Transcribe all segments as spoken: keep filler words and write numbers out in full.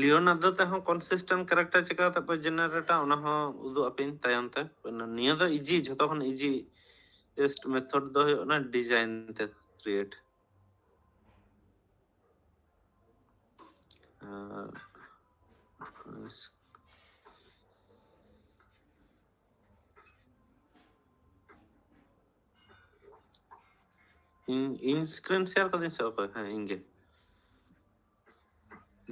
ᱞᱤᱭᱳᱱᱟᱨᱫᱳ ᱛᱮᱦᱚᱸ ᱠᱚᱱᱥᱤᱥᱴᱮᱱᱴ ᱠᱮᱨᱮᱠᱴᱟᱨ ᱪᱮᱠᱟ ᱠᱟᱛᱮ ᱯᱮ ᱡᱮᱱᱟᱨᱮᱴᱟ, ᱚᱱᱟ ᱦᱚᱸ ᱩᱫᱩᱜ ᱟᱯᱮᱭᱟᱹᱧ ᱛᱟᱭᱚᱢ ᱛᱮ᱾ ᱱᱤᱭᱟᱹ ᱫᱚ ᱤᱡᱤ, ᱡᱷᱚᱛᱚ ᱠᱷᱚᱱ ᱤᱡᱤ ᱴᱮᱥᱴ ᱢᱮᱛᱷᱚᱰ ᱫᱚ ᱦᱩᱭᱩᱜ ᱠᱟᱱᱟ ᱰᱤᱡᱟᱭᱤᱱ ᱛᱮ ᱠᱨᱤᱭᱮᱴ᱾ ᱟᱨ ᱤᱧ, ᱤᱧ ᱥᱠᱨᱤᱱ ᱥᱮᱭᱟᱨ ᱠᱟᱹᱫᱟᱹᱧ ᱥᱮ ᱚᱠᱚᱭ? ᱦᱮᱸ, ᱤᱧ ᱜᱮ᱾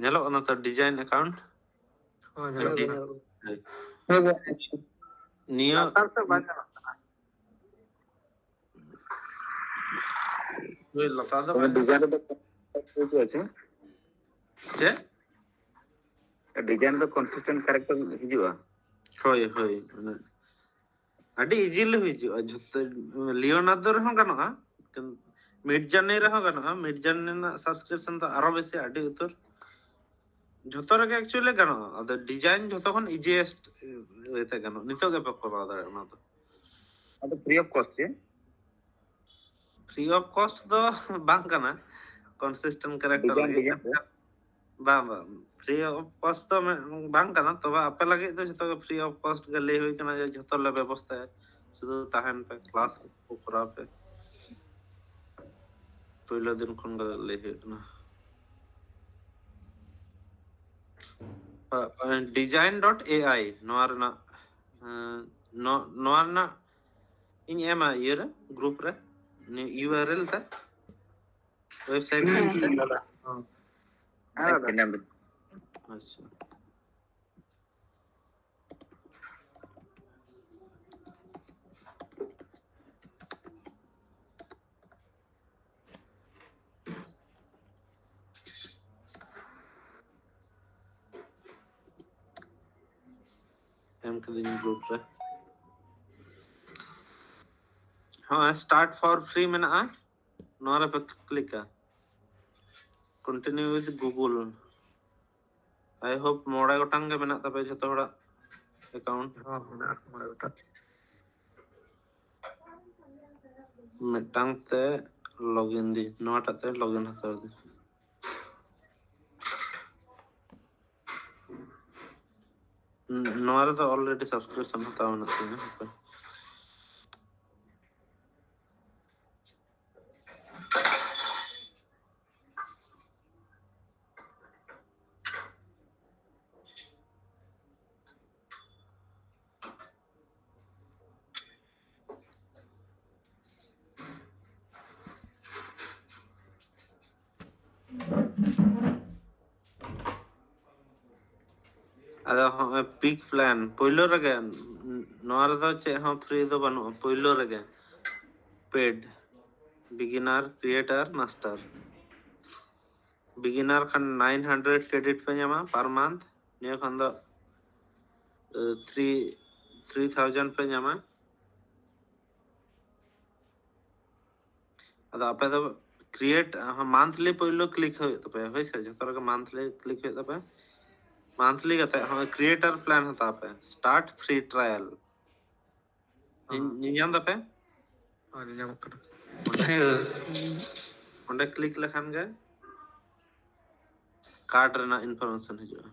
ᱧᱮᱞᱚᱜ ᱠᱟᱱᱟ ᱛᱚ ᱰᱤᱡᱟᱭᱤᱱ ᱮᱠᱟᱣᱩᱱᱴ? ᱦᱳᱭ, ᱧᱮᱞᱚᱜ ᱟᱹᱰᱤ ᱠᱟᱱᱟ᱾ ᱦᱳᱭ᱾ ᱦᱳᱭ, ᱟᱪᱪᱷᱟ᱾ ᱱᱤᱭᱟᱹ ᱞᱟᱛᱟᱨ ᱥᱮᱫ ᱵᱟᱝ ᱧᱮᱞᱚᱜ ᱠᱟᱱᱟ᱾ ᱦᱳᱭ, ᱞᱟᱛᱟᱨ ᱫᱚ ᱵᱟᱝ ᱰᱤᱡᱟᱭᱤᱱ ᱨᱮᱫᱚ ᱦᱤᱡᱩᱜᱼᱟ ᱪᱮ? ᱪᱮᱫ? ᱰᱤᱡᱟᱭᱤᱱ ᱫᱚ ᱠᱚᱱᱥᱤᱥᱴᱮᱱᱴ ᱠᱮᱨᱮᱠᱴᱟᱨ ᱦᱤᱡᱩᱜᱼᱟ᱾ ᱦᱳᱭ, ᱦᱳᱭ, ᱚᱱᱟ ᱟᱹᱰᱤ ᱤᱡᱤᱞᱤ ᱦᱩᱭ ᱦᱤᱡᱩᱜᱼᱟ᱾ ᱡᱷᱚᱛᱚ ᱞᱤᱭᱳᱱᱟᱨᱫᱳ ᱨᱮᱦᱚᱸ ᱜᱟᱱᱚᱜᱼᱟ, ᱢᱤᱰ ᱡᱟᱨᱱᱤ ᱨᱮᱦᱚᱸ ᱜᱟᱱᱚᱜᱼᱟ᱾ ᱢᱤᱰ ᱡᱟᱨᱱᱤ ᱨᱮᱱᱟᱜ ᱥᱟᱵᱥᱠᱨᱤᱯᱥᱚᱱ ᱫᱚ ᱟᱨᱚ ᱵᱮᱥᱤ, ᱟᱹᱰᱤ ᱩᱛᱟᱹᱨ᱾ ᱡᱷᱚᱛᱚ ᱨᱮᱜᱮ ᱮᱠᱪᱩᱭᱮᱞᱤ ᱜᱟᱱᱚᱜᱼᱟ᱾ ᱟᱫᱚ ᱰᱤᱡᱟᱭᱤᱱ ᱡᱷᱚᱛᱚ ᱠᱷᱚᱱ ᱤᱡᱤᱭᱮᱥᱴ ᱤᱭᱟᱹᱛᱮ ᱜᱟᱱᱚᱜᱼᱟ᱾ ᱱᱤᱛᱚᱜ ᱜᱮᱯᱮ ᱠᱚᱨᱟᱣ ᱫᱟᱲᱮᱭᱟᱜᱼᱟ ᱚᱱᱟ ᱫᱚ᱾ ᱟᱫᱚ ᱯᱷᱨᱤ ᱚᱯᱷ ᱠᱚᱥᱴ ᱪᱮ? ᱯᱷᱨᱤ ᱚᱯᱷ ᱠᱚᱥᱴ ᱫᱚ ᱵᱟᱝ ᱠᱟᱱᱟ, ᱠᱚᱱᱥᱤᱥᱴᱮᱱᱴ ᱠᱮᱨᱮᱠᱴᱟᱨ ᱰᱤᱡᱟᱭᱤᱱ, ᱞᱟᱹᱜᱤᱫ᱾ ᱰᱤᱡᱟᱭᱤᱱ ᱛᱮ? ᱵᱟᱝ, ᱵᱟᱝ, ᱯᱷᱨᱤ ᱚᱯᱷ ᱠᱚᱥᱴ ᱫᱚ ᱢᱮ-, ᱵᱟᱝ ᱠᱟᱱᱟ, ᱛᱚᱵᱮ ᱟᱯᱮ ᱞᱟᱹᱜᱤᱫ ᱫᱚ ᱡᱷᱚᱛᱚ ᱜᱮ ᱯᱷᱨᱤ ᱚᱯᱷ ᱠᱚᱥᱴ ᱜᱮ ᱞᱟᱹᱭ ᱦᱩᱭ ᱠᱟᱱᱟ ᱡᱮ ᱡᱷᱚᱛᱚ ᱞᱮ ᱵᱮᱵᱚᱥᱛᱷᱟᱭᱟ, ᱥᱩᱫᱷᱩ ᱛᱟᱦᱮᱱ ᱯᱮ, ᱠᱞᱟᱥ ᱠᱚ ᱠᱚᱨᱟᱣ ᱯᱮ᱾ ᱯᱳᱭᱞᱳ ᱫᱤᱱ ᱠᱷᱚᱱ ᱜᱮ ᱞᱟᱹᱭ ᱦᱩᱭᱩᱜ ᱠᱟᱱᱟ᱾ ᱰᱤᱡᱟᱭᱤᱱ ᱰᱚᱴ ᱮ ᱟᱭ ᱱᱚᱣᱟ ᱨᱮᱱᱟᱜ, ᱮᱸ, ᱱᱚ-, ᱱᱚᱣᱟ ᱨᱮᱱᱟᱜ ᱤᱧ ᱮᱢᱟ ᱤᱭᱟᱹ ᱨᱮ, ᱜᱨᱩᱯ ᱨᱮ, ᱱᱤᱭᱟᱹ ᱤᱭᱩ ᱟᱨ ᱮᱞ ᱛᱮ, ᱣᱮᱵᱥᱟᱭᱤᱴ ᱦᱮᱸ, ᱞᱤᱝᱠ ᱛᱮ᱾ ᱦᱮᱸ, ᱫᱟᱫᱟ᱾ ᱦᱮᱸ᱾ ᱦᱮᱸ, ᱫᱟᱫᱟ᱾ ᱟᱪᱪᱷᱟ᱾ ᱮᱢ ᱠᱟᱹᱫᱟᱹᱧ ᱜᱨᱩᱯ ᱨᱮ᱾ ᱦᱚᱸ, start for free ᱢᱮᱱᱟᱜᱼᱟ, ᱱᱚᱣᱟ ᱨᱮᱯᱮ ᱠᱞᱤᱠᱟ᱾ Continue with Google. I hope ᱢᱚᱬᱮ ᱜᱚᱴᱟᱝ ᱜᱮ ᱢᱮᱱᱟᱜ ᱛᱟᱯᱮᱭᱟ ᱡᱷᱚᱛᱚ ᱦᱚᱲᱟᱜ ᱮᱠᱟᱣᱩᱱᱴ᱾ ᱦᱚᱸ, ᱢᱮᱱᱟᱜᱼᱟ ᱢᱚᱬᱮ ᱜᱚᱴᱟᱝ᱾ ᱢᱤᱫᱴᱟᱝ ᱛᱮ ᱞᱚᱜᱤᱱ ᱫᱤᱧ, ᱱᱚᱣᱟᱴᱟᱜ ᱛᱮ ᱞᱚᱜᱤᱱ ᱦᱟᱛᱟᱲ ᱫᱤᱧ᱾ ᱱᱚᱣᱟ ᱨᱮᱫᱚ already subscription ᱦᱟᱛᱟᱣ ᱢᱮᱱᱟᱜ ᱛᱤᱧᱟ᱾ ᱟᱫᱚ ᱦᱚᱸᱜᱼᱚᱭ peak plan ᱯᱳᱭᱞᱳ ᱨᱮᱜᱮ, ᱱᱚᱣᱟ ᱨᱮᱫᱚ ᱪᱮᱫ ᱦᱚᱸ free ᱫᱚ ᱵᱟᱹᱱᱩᱜᱼᱟ᱾ ᱯᱳᱭᱞᱳ ᱨᱮᱜᱮ paid, beginner, creator, master᱾ Beginner ᱠᱷᱟᱱ nine hundred credit ᱯᱮ ᱧᱟᱢᱟ per month᱾ ᱱᱤᱭᱟᱹ ᱠᱷᱟᱱ ᱫᱚ three three thousand ᱯᱮ ᱧᱟᱢᱟ᱾ ᱟᱫᱚ ᱟᱯᱮ ᱫᱚ create monthly ᱯᱳᱭᱞᱳ click ᱦᱩᱭᱩᱜ ᱛᱟᱯᱮᱭᱟ᱾ ᱦᱳᱭ ᱥᱮ, ᱡᱚᱛᱚ ᱨᱮᱜᱮ monthly click ᱦᱩᱭᱩᱜ ᱛᱟᱯᱮᱭᱟ᱾ Monthly ᱠᱟᱛᱮ ᱦᱚᱸ creator plan ᱦᱟᱛᱟᱣ ᱯᱮ, start free trial᱾ ᱧᱮ- ᱧᱮᱧᱟᱢ ᱫᱟᱯᱮ? ᱦᱮᱸ, ᱧᱮᱧᱟᱢᱚᱜ ᱠᱟᱱᱟ᱾ ᱚᱸᱰᱮ click ᱞᱮᱠᱷᱟᱱ ᱜᱮ card ᱨᱮᱱᱟᱜ information ᱦᱤᱡᱩᱜᱼᱟ᱾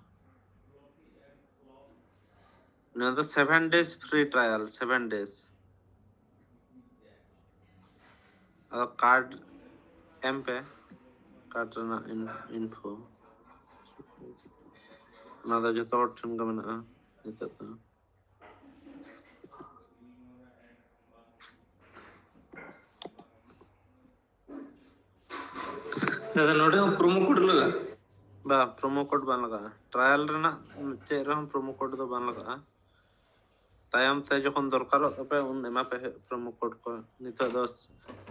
ᱱᱚᱣᱟ ᱫᱚ seven days free trial, seven days᱾ ᱟᱫᱚ card ᱮᱢ ᱯᱮ, card ᱨᱮᱱᱟᱜ in- info᱾ ᱚᱱᱟ ᱫᱚ ᱡᱚᱛᱚ ᱦᱚᱲ ᱴᱷᱮᱱ ᱜᱮ ᱢᱮᱱᱟᱜᱼᱟ ᱱᱤᱛᱚᱜ ᱫᱚ᱾ ᱫᱟᱫᱟ, ᱱᱚᱰᱮ ᱦᱚᱸ promo code ᱞᱟᱜᱟᱜᱼᱟ? ᱵᱟ, promo code ᱵᱟᱝ ᱞᱟᱜᱟᱜᱼᱟ᱾ Trial ᱨᱮᱱᱟᱜ ᱪᱮᱫ ᱨᱮᱦᱚᱸ promo code ᱫᱚ ᱵᱟᱝ ᱞᱟᱜᱟᱜᱼᱟ᱾ ᱛᱟᱭᱚᱢ ᱛᱮ ᱡᱚᱠᱷᱚᱱ ᱫᱚᱨᱠᱟᱨᱚᱜ ᱛᱟᱯᱮ, ᱩᱱ ᱮᱢᱟ ᱯᱮ ᱦᱩᱭᱩᱜ promo code ᱠᱚ᱾ ᱱᱤᱛᱚᱜ ᱫᱚ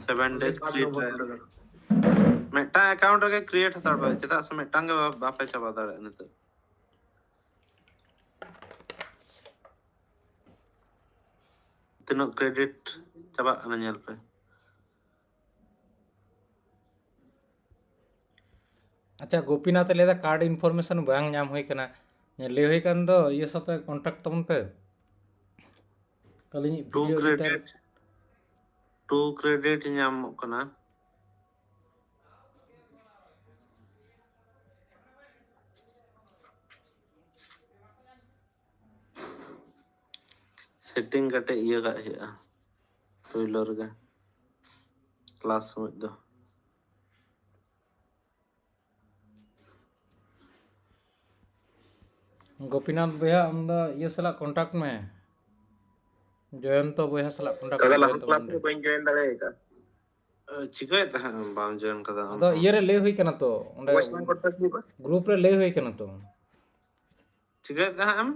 seven days free trial᱾ ᱢᱤᱫᱴᱟᱝ account ᱨᱮᱜᱮ create ᱦᱟᱛᱟᱲ ᱯᱮ, ᱪᱮᱫᱟᱜ ᱥᱮ ᱢᱤᱫᱴᱟᱝ ᱜᱮ ᱵᱟ- ᱵᱟᱯᱮ ᱪᱟᱵᱟ ᱫᱟᱲᱮᱭᱟᱜᱼᱟ ᱱᱤᱛᱚᱜ᱾ ᱛᱤᱱᱟᱹᱜ credit ᱪᱟᱵᱟᱜ ᱠᱟᱱᱟ ᱧᱮᱞ ᱯᱮ᱾ ᱟᱪᱪᱷᱟ, ᱜᱳᱯᱤᱱᱟᱛᱷ ᱮ ᱞᱟᱹᱭᱫᱟ card information ᱵᱟᱝ ᱧᱟᱢ ᱦᱩᱭ ᱠᱟᱱᱟ᱾ ᱞᱟᱹᱭ ᱦᱩᱭ ᱠᱟᱱ ᱫᱚ ᱤᱭᱟᱹ ᱥᱟᱛᱮ contact ᱛᱟᱵᱚᱱ ᱯᱮ᱾ ᱟᱹᱞᱤᱧᱤᱡ two video editor credit, two credit ᱧᱟᱢᱚᱜ ᱠᱟᱱᱟ᱾ ᱥᱮᱴᱤᱝ ᱠᱟᱹᱴᱤᱡ ᱤᱭᱟᱹ ᱠᱟᱜ ᱦᱩᱭᱩᱜᱼᱟ ᱯᱳᱭᱞᱳ ᱨᱮᱜᱮ, ᱠᱞᱟᱥ ᱥᱚᱢᱚᱭ ᱫᱚ᱾ ᱜᱳᱯᱤᱱᱟᱛᱷ ᱵᱚᱭᱦᱟ, ᱟᱢ ᱫᱚ ᱤᱭᱟᱹ ᱥᱟᱞᱟᱜ ᱠᱚᱱᱴᱟᱠᱴ ᱢᱮ, ᱡᱚᱭᱚᱱᱛᱚ ᱵᱚᱭᱦᱟ ᱥᱟᱞᱟᱜ ᱠᱚᱱᱴᱟᱠᱴ ᱢᱮ, ᱡᱚᱭᱚᱱᱛᱚ ᱠᱞᱟᱥ ᱢᱚᱱᱰᱤ᱾ ᱨᱮ ᱵᱟᱹᱧ ᱡᱚᱭᱮᱱ ᱫᱟᱲᱮ ᱟᱠᱟᱫᱟ᱾ ᱪᱤᱠᱟᱹᱭᱮᱫ ᱛᱟᱦᱮᱸᱫ ᱵᱟᱢ ᱡᱚᱭᱮᱱ ᱠᱟᱫᱟ ᱟᱢ ᱟᱫᱚ ᱦᱚᱸ? ᱤᱭᱟᱹ ᱨᱮ ᱞᱟᱹᱭ ᱦᱩᱭ ᱠᱟᱱᱟ ᱛᱚ, ᱚᱸᱰᱮ ᱚᱠᱚᱭ ᱥᱟᱞᱟᱜ ᱠᱚᱱᱴᱟᱠᱴ ᱦᱩᱭᱩᱜᱼᱟ? ᱜᱨᱩᱯ ᱨᱮ ᱞᱟᱹᱭ ᱦᱩᱭ ᱠᱟᱱᱟ ᱛᱚ᱾ ᱪᱤᱠᱟᱹᱭᱮᱫ ᱛᱟᱦᱮᱸᱫ ᱟᱢ?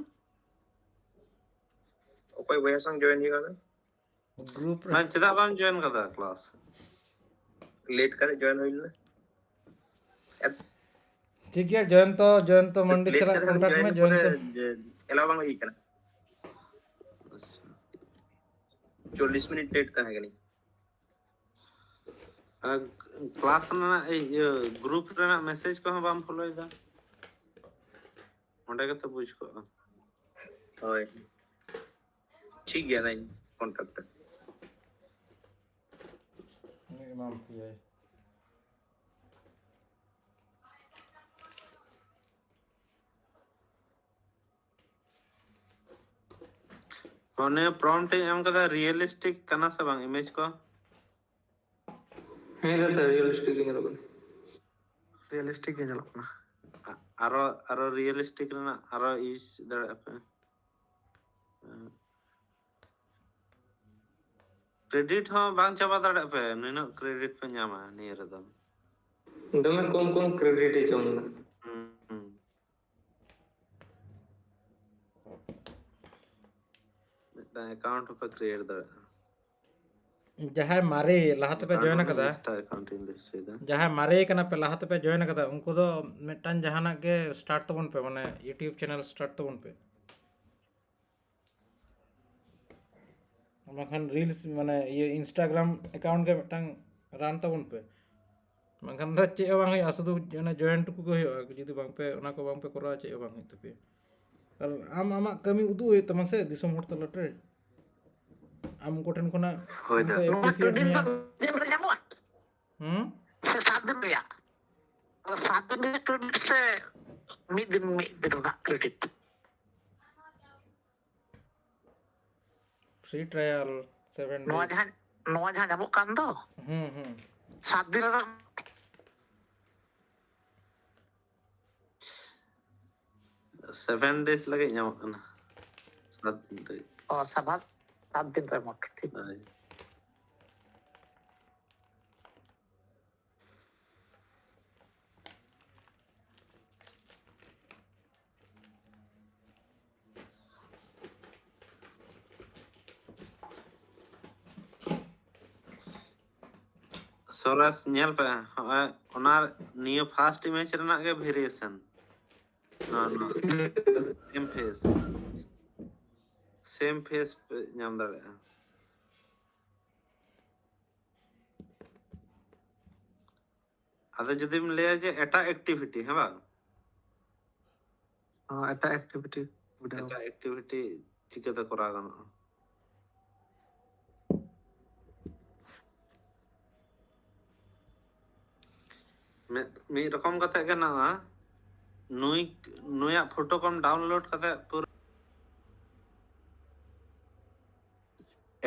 ᱚᱠᱚᱭ ᱵᱚᱭᱦᱟ ᱥᱟᱝ ᱡᱚᱭᱮᱱ ᱦᱩᱭᱩᱜᱼᱟ? ᱜᱨᱩᱯ ᱨᱮ᱾ ᱢᱟᱱᱮ ᱪᱮᱫᱟᱜ ᱵᱟᱢ ᱡᱚᱭᱮᱱ ᱠᱟᱫᱟ ᱠᱞᱟᱥ? ᱞᱮᱴ ᱠᱟᱛᱮ ᱡᱚᱭᱮᱱ ᱦᱩᱭ ᱞᱮᱱᱟ᱾ ᱴᱷᱤᱠ ᱜᱮᱭᱟ, ᱡᱚᱭᱚᱱᱛᱚ, ᱡᱚᱭᱚᱱᱛᱚ ᱢᱟᱱᱰᱤ ᱞᱮᱴ ᱥᱟᱞᱟᱜ ᱠᱟᱛᱮ ᱠᱚᱱᱴᱟᱠᱴ ᱢᱮ, ᱡᱚᱭᱮᱱ ᱡᱚᱭᱚᱱᱛᱚ᱾ ᱯᱚᱨᱮ ᱡᱮ ᱮᱞᱟᱣ ᱵᱟᱝ ᱦᱩᱭ ᱠᱟᱱᱟ᱾ ᱪᱚᱞᱞᱤᱥ ᱢᱤᱱᱤᱴ ᱞᱮᱴ ᱛᱟᱦᱮᱸ ᱠᱟᱱᱟ᱾ ᱟᱨ ᱠᱞᱟᱥ ᱨᱮᱱᱟᱜ, ᱤᱭᱟᱹ, ᱜᱨᱩᱯ ᱨᱮᱱᱟᱜ ᱢᱮᱥᱮᱡᱽ ᱠᱚᱦᱚᱸ ᱵᱟᱢ ᱯᱷᱚᱞᱳᱭᱮᱫᱟ, ᱚᱸᱰᱮ ᱜᱮᱛᱚ ᱵᱩᱡᱽ ᱠᱚᱜᱼᱟ᱾ ᱦᱳᱭ, ᱴᱷᱤᱠ ᱜᱮᱭᱟ, ᱱᱟᱧ ᱠᱚᱱᱴᱟᱠᱴ᱾ ᱩᱱᱤ ᱮᱢᱟᱢ ᱯᱮᱭᱟᱭ᱾ ᱚᱱᱮ ᱯᱨᱚᱢᱯᱴ ᱤᱧ ᱮᱢ ᱠᱟᱫᱟ, ᱨᱤᱭᱮᱞᱤᱥᱴᱤᱠ ᱠᱟᱱᱟ ᱥᱮ ᱵᱟᱝ ᱤᱢᱮᱡᱽ ᱠᱚ? ᱦᱮᱸ ᱫᱟᱫᱟ, ᱨᱤᱭᱮᱞᱤᱥᱴᱤᱠ ᱜᱮ ᱧᱮᱞᱚᱜ ᱠᱟᱱᱟ᱾ ᱨᱤᱭᱮᱞᱤᱥᱴᱤᱠ ᱜᱮ ᱧᱮᱞᱚᱜ ᱠᱟᱱᱟ᱾ ᱟ-, ᱟᱨᱚ, ᱟᱨᱚ ᱨᱤᱭᱮᱞᱤᱥᱴᱤᱠ ᱨᱮᱱᱟᱜ ᱟᱨᱚ ᱤᱭᱩᱡᱽ ᱫᱟᱲᱮᱭᱟᱜᱼᱟ ᱯᱮ᱾ ᱠᱨᱮᱰᱤᱴ ᱦᱚᱸ ᱵᱟᱝ ᱪᱟᱵᱟ ᱫᱟᱲᱮᱭᱟᱜ ᱯᱮ, ᱱᱩᱱᱟᱹᱜ ᱠᱨᱮᱰᱤᱴ ᱯᱮ ᱧᱟᱢᱟ ᱱᱤᱭᱟᱹ ᱨᱮᱫᱚ᱾ ᱫᱚᱢᱮ ᱠᱚᱢ ᱠᱚᱢ ᱠᱨᱮᱰᱤᱴ ᱮ ᱡᱚᱢ ᱮᱫᱟ᱾ ᱦᱩᱸ, ᱦᱩᱸ᱾ ᱢᱤᱫᱴᱟᱝ ᱮᱠᱟᱣᱩᱱᱴ ᱦᱚᱸᱯᱮ ᱠᱨᱤᱭᱮᱴ ᱫᱟᱲᱮᱭᱟᱜᱼᱟ᱾ ᱡᱟᱦᱟᱸᱭ ᱢᱟᱨᱮ ᱞᱟᱦᱟ ᱛᱮᱯᱮ ᱮᱠᱟᱣᱩᱱᱴ ᱡᱚᱭᱮᱱ ᱢᱟᱱᱮ ᱟᱠᱟᱫᱟ, ᱤᱱᱥᱴᱟ ᱮᱠᱟᱣᱩᱱᱴ ᱤᱧ ᱞᱟᱹᱭ ᱦᱚᱪᱚᱭᱮᱫᱟ᱾ ᱡᱟᱦᱟᱸᱭ ᱢᱟᱨᱮ ᱠᱟᱱᱟ ᱯᱮ, ᱞᱟᱦᱟ ᱛᱮᱯᱮ ᱡᱚᱭᱮᱱ ᱟᱠᱟᱫᱟ, ᱩᱱᱠᱩ ᱫᱚ ᱢᱤᱫᱴᱟᱝ ᱡᱟᱦᱟᱱᱟᱜ ᱜᱮ ᱥᱴᱟᱨᱴ ᱛᱟᱵᱚᱱ ᱯᱮ, ᱢᱟᱱᱮ YouTube ᱪᱮᱱᱮᱞ ᱥᱴᱟᱨᱴ ᱛᱟᱵᱚᱱ ᱯᱮ᱾ ᱵᱟᱝᱠᱷᱟᱱ ᱨᱤᱞᱥ, ᱢᱟᱱᱮ ᱤᱭᱟᱹ Instagram ᱮᱠᱟᱣᱩᱱᱴ ᱜᱮ ᱢᱤᱫᱴᱟᱝ ᱨᱟᱱ ᱛᱟᱵᱚᱱ ᱯᱮ, ᱵᱟᱝᱠᱷᱟᱱ ᱫᱚ ᱪᱮᱫ ᱦᱚᱸ ᱵᱟᱝ ᱦᱩᱭᱩᱜᱼᱟ, ᱥᱩᱫᱷᱩ ᱚᱱᱟ ᱡᱚᱭᱮᱱ ᱴᱩᱠᱩ ᱜᱮ ᱦᱩᱭᱩᱜᱼᱟ᱾ ᱡᱩᱫᱤ ᱵᱟᱝ ᱯᱮ, ᱚᱱᱟ ᱠᱚ ᱵᱟᱝ ᱯᱮ ᱠᱚᱨᱟᱣᱟ, ᱪᱮᱫ ᱦᱚᱸ ᱵᱟᱝ ᱦᱩᱭᱩᱜ ᱛᱟᱯᱮᱭᱟ᱾ ᱟᱨ ᱟᱢ ᱟᱢᱟᱜ ᱠᱟᱹᱢᱤ ᱩᱫᱩᱜ ᱦᱩᱭᱩᱜ ᱛᱟᱢᱟ ᱥᱮ ᱫᱤᱥᱚᱢ ᱦᱚᱲ ᱛᱟᱞᱟᱨᱮ, ᱟᱢ ᱩᱱᱠᱩ ᱴᱷᱮᱱ ᱠᱷᱚᱱᱟᱜ ᱦᱳᱭ ᱩᱱᱠᱩ ᱫᱟ᱾ ᱱᱚᱣᱟ appreciate ᱠᱨᱮᱰᱤᱴ ᱢᱮᱭᱟ᱾ ᱫᱚ ᱪᱮᱫ ᱨᱮ ᱧᱟᱢᱚᱜᱼᱟ? ᱦᱩᱸ? ᱥᱮ ᱥᱟᱛ ᱫᱤᱱ ᱨᱮᱭᱟᱜ? ᱥᱟᱛ ᱫᱤᱱ ᱨᱮᱭᱟᱜ ᱠᱨᱮᱰᱤᱴ ᱥᱮ ᱢᱤᱫ ᱫᱤᱱ, ᱢᱤᱫ ᱫᱤᱱ ᱨᱮᱱᱟᱜ ᱠᱨᱮᱰᱤᱴ? Free trial seven ᱱᱚᱣᱟ days. ᱡᱟᱦᱟᱸ ᱱᱚᱣᱟ ᱡᱟᱦᱟᱸ ᱧᱟᱢᱚᱜ ᱠᱟᱱ ᱫᱚ ᱦᱩᱸ ᱦᱩᱸ. ᱥᱟᱛ ᱫᱤᱱ ᱨᱮᱱᱟᱜ ᱥᱮᱵᱷᱮᱱ ᱰᱮᱡ ᱞᱟᱹᱜᱤᱫ ᱧᱟᱢᱚᱜ ᱠᱟᱱᱟ᱾ ᱥᱟᱛ ᱫᱤᱱ ᱨᱮ᱾ ᱚ, ᱥᱟᱵᱷᱟ ᱥᱟᱛ ᱫᱤᱱ ᱨᱮ ᱢᱳᱴ, ᱴᱷᱤᱠ᱾ ᱦᱳᱭ᱾ ᱥᱚᱨᱮᱥ, ᱧᱮᱞ ᱯᱮ, ᱦᱚᱸᱜᱼᱚᱭ ᱚᱱᱟ ᱱᱤᱭᱟᱹ first image ᱨᱮᱱᱟᱜ ᱜᱮ variation᱾ ᱱᱚᱣᱟ, ᱱᱚᱣᱟ᱾ Same face. Same face ᱯᱮ ᱧᱟᱢ ᱫᱟᱲᱮᱭᱟᱜᱼᱟ᱾ ᱟᱫᱚ ᱡᱩᱫᱤᱢ ᱞᱟᱹᱭᱟ ᱡᱮ ᱮᱴᱟᱜ activity, ᱦᱮᱸ ᱵᱟᱝ? ᱦᱚᱸ, ᱮᱴᱟᱜ activity ᱵᱤᱰᱟᱹᱣ᱾ ᱮᱴᱟᱜ activity ᱪᱤᱠᱟᱹᱛᱮ ᱠᱚᱨᱟᱣ ᱜᱟᱱᱚᱜᱼᱟ? ᱢᱤᱫ, ᱢᱤᱫ ᱨᱚᱠᱚᱢ ᱠᱟᱛᱮ ᱜᱮ ᱱᱚᱣᱟ ᱱᱩᱭ, ᱱᱩᱭᱟᱜ ᱯᱷᱳᱴᱳ ᱠᱚᱢ download ᱠᱟᱛᱮ ᱯᱩᱨᱟᱹ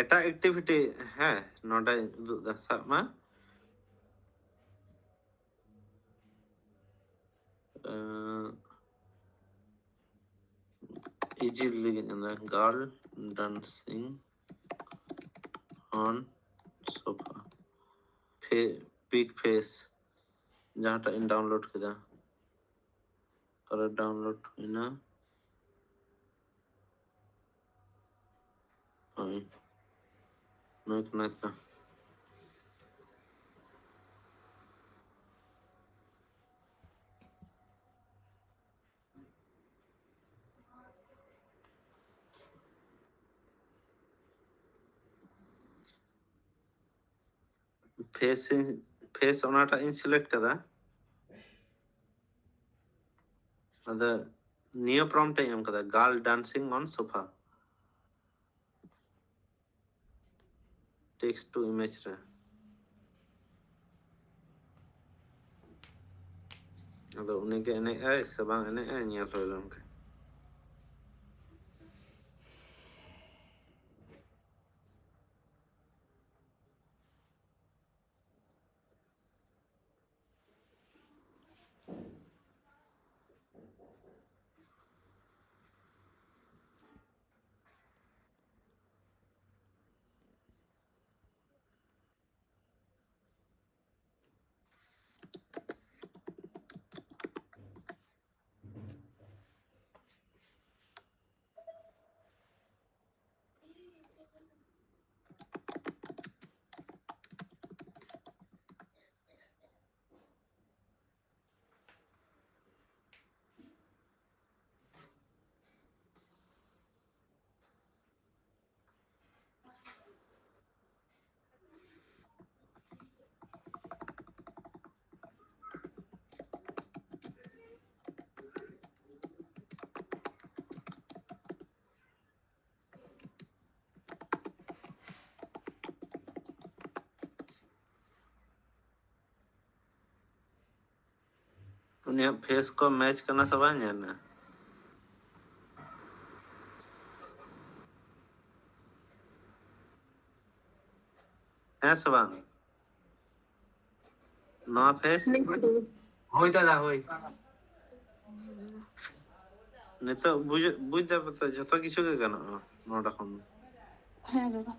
ᱮᱴᱟᱜ activity, ᱦᱮᱸ, ᱱᱚᱰᱮᱧ ᱩᱫᱩᱜ ᱫᱟ, ᱥᱟᱵ ᱢᱮ᱾ ᱮᱸ, easy ᱞᱟᱹᱜᱤᱫ ᱚᱱᱟ girl dancing on sofa. Fa-, big face ᱡᱟᱦᱟᱸᱴᱟᱜ ᱤᱧ download ᱠᱮᱫᱟ᱾ ᱚᱠᱟᱨᱮ download ᱦᱩᱭᱱᱟ? ᱦᱳᱭ, ᱱᱩᱭ ᱠᱟᱱᱟᱭ ᱛᱚ᱾ Face ᱤᱧ, face ᱚᱱᱟᱴᱟᱜ ᱤᱧ select ᱠᱟᱫᱟ᱾ ᱟᱫᱚ ᱱᱤᱭᱟᱹ prompt ᱤᱧ ᱮᱢ ᱠᱟᱫᱟ, girl dancing on sofa, text to image ᱨᱮ᱾ ᱟᱫᱚ ᱩᱱᱤᱜᱮ ᱮᱱᱮᱡ ᱟᱭ ᱥᱮ ᱵᱟᱝ ᱮᱱᱮᱡ ᱟᱭ, ᱧᱮᱞ ᱦᱩᱭ ᱞᱮᱱ ᱜᱮ᱾ ᱩᱱᱤᱭᱟᱜ ᱯᱷᱮᱥ ᱠᱚ ᱢᱮᱪ ᱠᱟᱱᱟ ᱥᱮ ᱵᱟᱝ ᱧᱮᱞ ᱢᱮ᱾ ᱦᱮᱸ ᱥᱮ ᱵᱟᱝ? ᱱᱚᱣᱟ ᱯᱷᱮᱥ ᱦᱳᱭ ᱫᱟᱫᱟ, ᱦᱳᱭ᱾ ᱱᱤᱛᱚᱜ ᱵᱩᱡ, ᱵᱩᱡ ᱫᱟᱯᱮ ᱛᱚ, ᱡᱷᱚᱛᱚ ᱠᱤᱪᱷᱩ ᱜᱮ ᱜᱟᱱᱚᱜᱼᱟ ᱱᱚᱰᱮ ᱠᱷᱚᱱ᱾ ᱦᱮᱸ ᱫᱟᱫᱟ᱾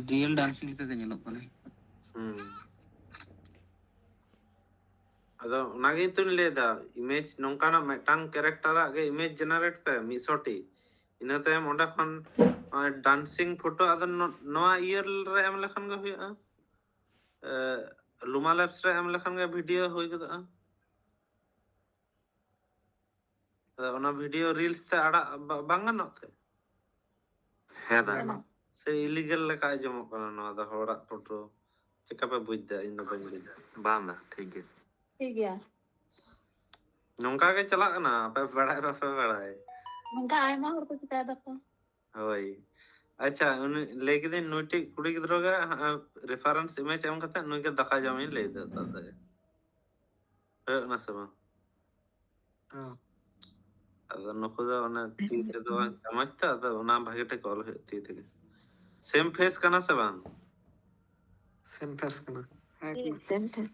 ᱨᱤᱭᱮᱞ ᱰᱟᱱᱥᱤᱝ ᱞᱮᱠᱟ ᱜᱮ ᱧᱮᱞᱚᱜ ᱠᱟᱱᱟ᱾ ᱦᱩᱸ᱾ ᱟᱫᱚ ᱚᱱᱟᱜᱮ ᱛᱚᱧ ᱞᱟᱹᱭᱫᱟ, ᱤᱢᱮᱡᱽ ᱱᱚᱝᱠᱟᱱᱟᱜ ᱢᱤᱫᱴᱟᱝ ᱠᱮᱨᱮᱠᱴᱟᱨᱟᱜ ᱜᱮ ᱤᱢᱮᱡᱽ ᱡᱮᱱᱟᱨᱮᱴ ᱯᱮ ᱢᱤᱫᱥᱚ ᱴᱤ᱾ ᱤᱱᱟᱹ ᱛᱟᱭᱚᱢ ᱚᱸᱰᱮ ᱠᱷᱚᱱ ᱱᱚᱜᱼᱚᱭ ᱰᱟᱱᱥᱤᱝ ᱯᱷᱳᱴᱳ, ᱟᱫᱚ ᱱᱚ-, ᱱᱚᱣᱟ ᱤᱭᱟᱹ ᱨᱮ ᱮᱢ ᱞᱮᱠᱷᱟᱱ ᱜᱮ ᱦᱩᱭᱩᱜᱼᱟ᱾ ᱮ, ᱞᱩᱢᱟ ᱞᱮᱵᱥ ᱨᱮ ᱮᱢ ᱞᱮᱠᱷᱟᱱ ᱜᱮ ᱵᱷᱤᱰᱤᱭᱳ ᱦᱩᱭ ᱜᱚᱫᱚᱜᱼᱟ᱾ ᱟᱫᱚ ᱚᱱᱟ ᱵᱷᱤᱰᱤᱭᱳ ᱨᱤᱞᱥ ᱛᱮ ᱟᱲᱟᱜ ᱵᱟ-, ᱵᱟᱝ ᱜᱟᱱᱚᱜ ᱛᱮ? ᱦᱮᱸ ᱫᱟ᱾ ᱥᱮ ᱤᱞᱤᱜᱟᱞ ᱞᱮᱠᱟ ᱟᱸᱡᱚᱢᱚᱜ ᱠᱟᱱᱟ ᱱᱚᱣᱟ ᱫᱚ, ᱦᱚᱲᱟᱜ ᱯᱷᱳᱴᱳ᱾ ᱪᱮᱠᱟ ᱯᱮ ᱵᱩᱡᱽ ᱫᱟ? ᱤᱧ ᱫᱚ ᱵᱟᱹᱧ ᱵᱩᱡᱽ ᱫᱟ᱾ ᱵᱟᱝ ᱫᱟ, ᱴᱷᱤᱠ ᱜᱮᱭᱟ᱾ ᱴᱷᱤᱠ ᱜᱮᱭᱟ᱾ ᱱᱚᱝᱠᱟ ᱜᱮ ᱪᱟᱞᱟᱜ ᱠᱟᱱᱟ, ᱟᱯᱮ ᱵᱟᱲᱟᱭ ᱵᱟᱯᱮ ᱵᱟᱲᱟᱭ᱾ ᱱᱚᱝᱠᱟ ᱟᱭᱢᱟ ᱦᱚᱲ ᱠᱚ ᱪᱤᱠᱟᱹᱭ ᱫᱟᱠᱚ᱾ ᱦᱳᱭ᱾ ᱟᱪᱪᱷᱟ, ᱩᱱᱤ ᱞᱟᱹᱭ ᱠᱤᱫᱟᱹᱧ, ᱱᱩᱭᱴᱤᱡ ᱠᱩᱲᱤ ᱜᱤᱫᱽᱨᱟᱹ ᱜᱮ, ᱦᱟᱸᱜ, ᱨᱮᱯᱷᱟᱨᱮᱱᱥ ᱤᱢᱮᱡᱽ ᱮᱢ ᱠᱟᱛᱮ ᱱᱩᱭ ᱜᱮ ᱫᱟᱠᱟ ᱡᱚᱢᱤᱧ ᱞᱟᱹᱭ ᱫᱟ, ᱫᱟᱫᱟ᱾ ᱦᱩᱭᱩᱜ ᱠᱟᱱᱟ ᱥᱮ ᱵᱟᱝ? ᱦᱮᱸ᱾ ᱟᱫᱚ ᱱᱩᱠᱩ ᱫᱚ ᱚᱱᱮ ᱛᱤ ᱛᱮᱫᱚ ᱵᱟᱝ, ᱪᱟᱢᱚᱪ ᱛᱮ, ᱟᱫᱚ ᱚᱱᱟ ᱵᱷᱟᱜᱮ ᱴᱷᱤᱠ ᱚᱞ ᱦᱩᱭᱩᱜ ᱛᱤ ᱛᱮᱜᱮ᱾ ᱥᱮᱢ ᱯᱷᱮᱥ ᱠᱟᱱᱟ ᱥᱮ ᱵᱟᱝ? ᱥᱮᱢ ᱯᱷᱮᱥ ᱠᱟᱱᱟ᱾ ᱦᱮᱸ, ᱠᱟᱱᱟ᱾ ᱥᱮᱢ ᱯᱷᱮᱥ᱾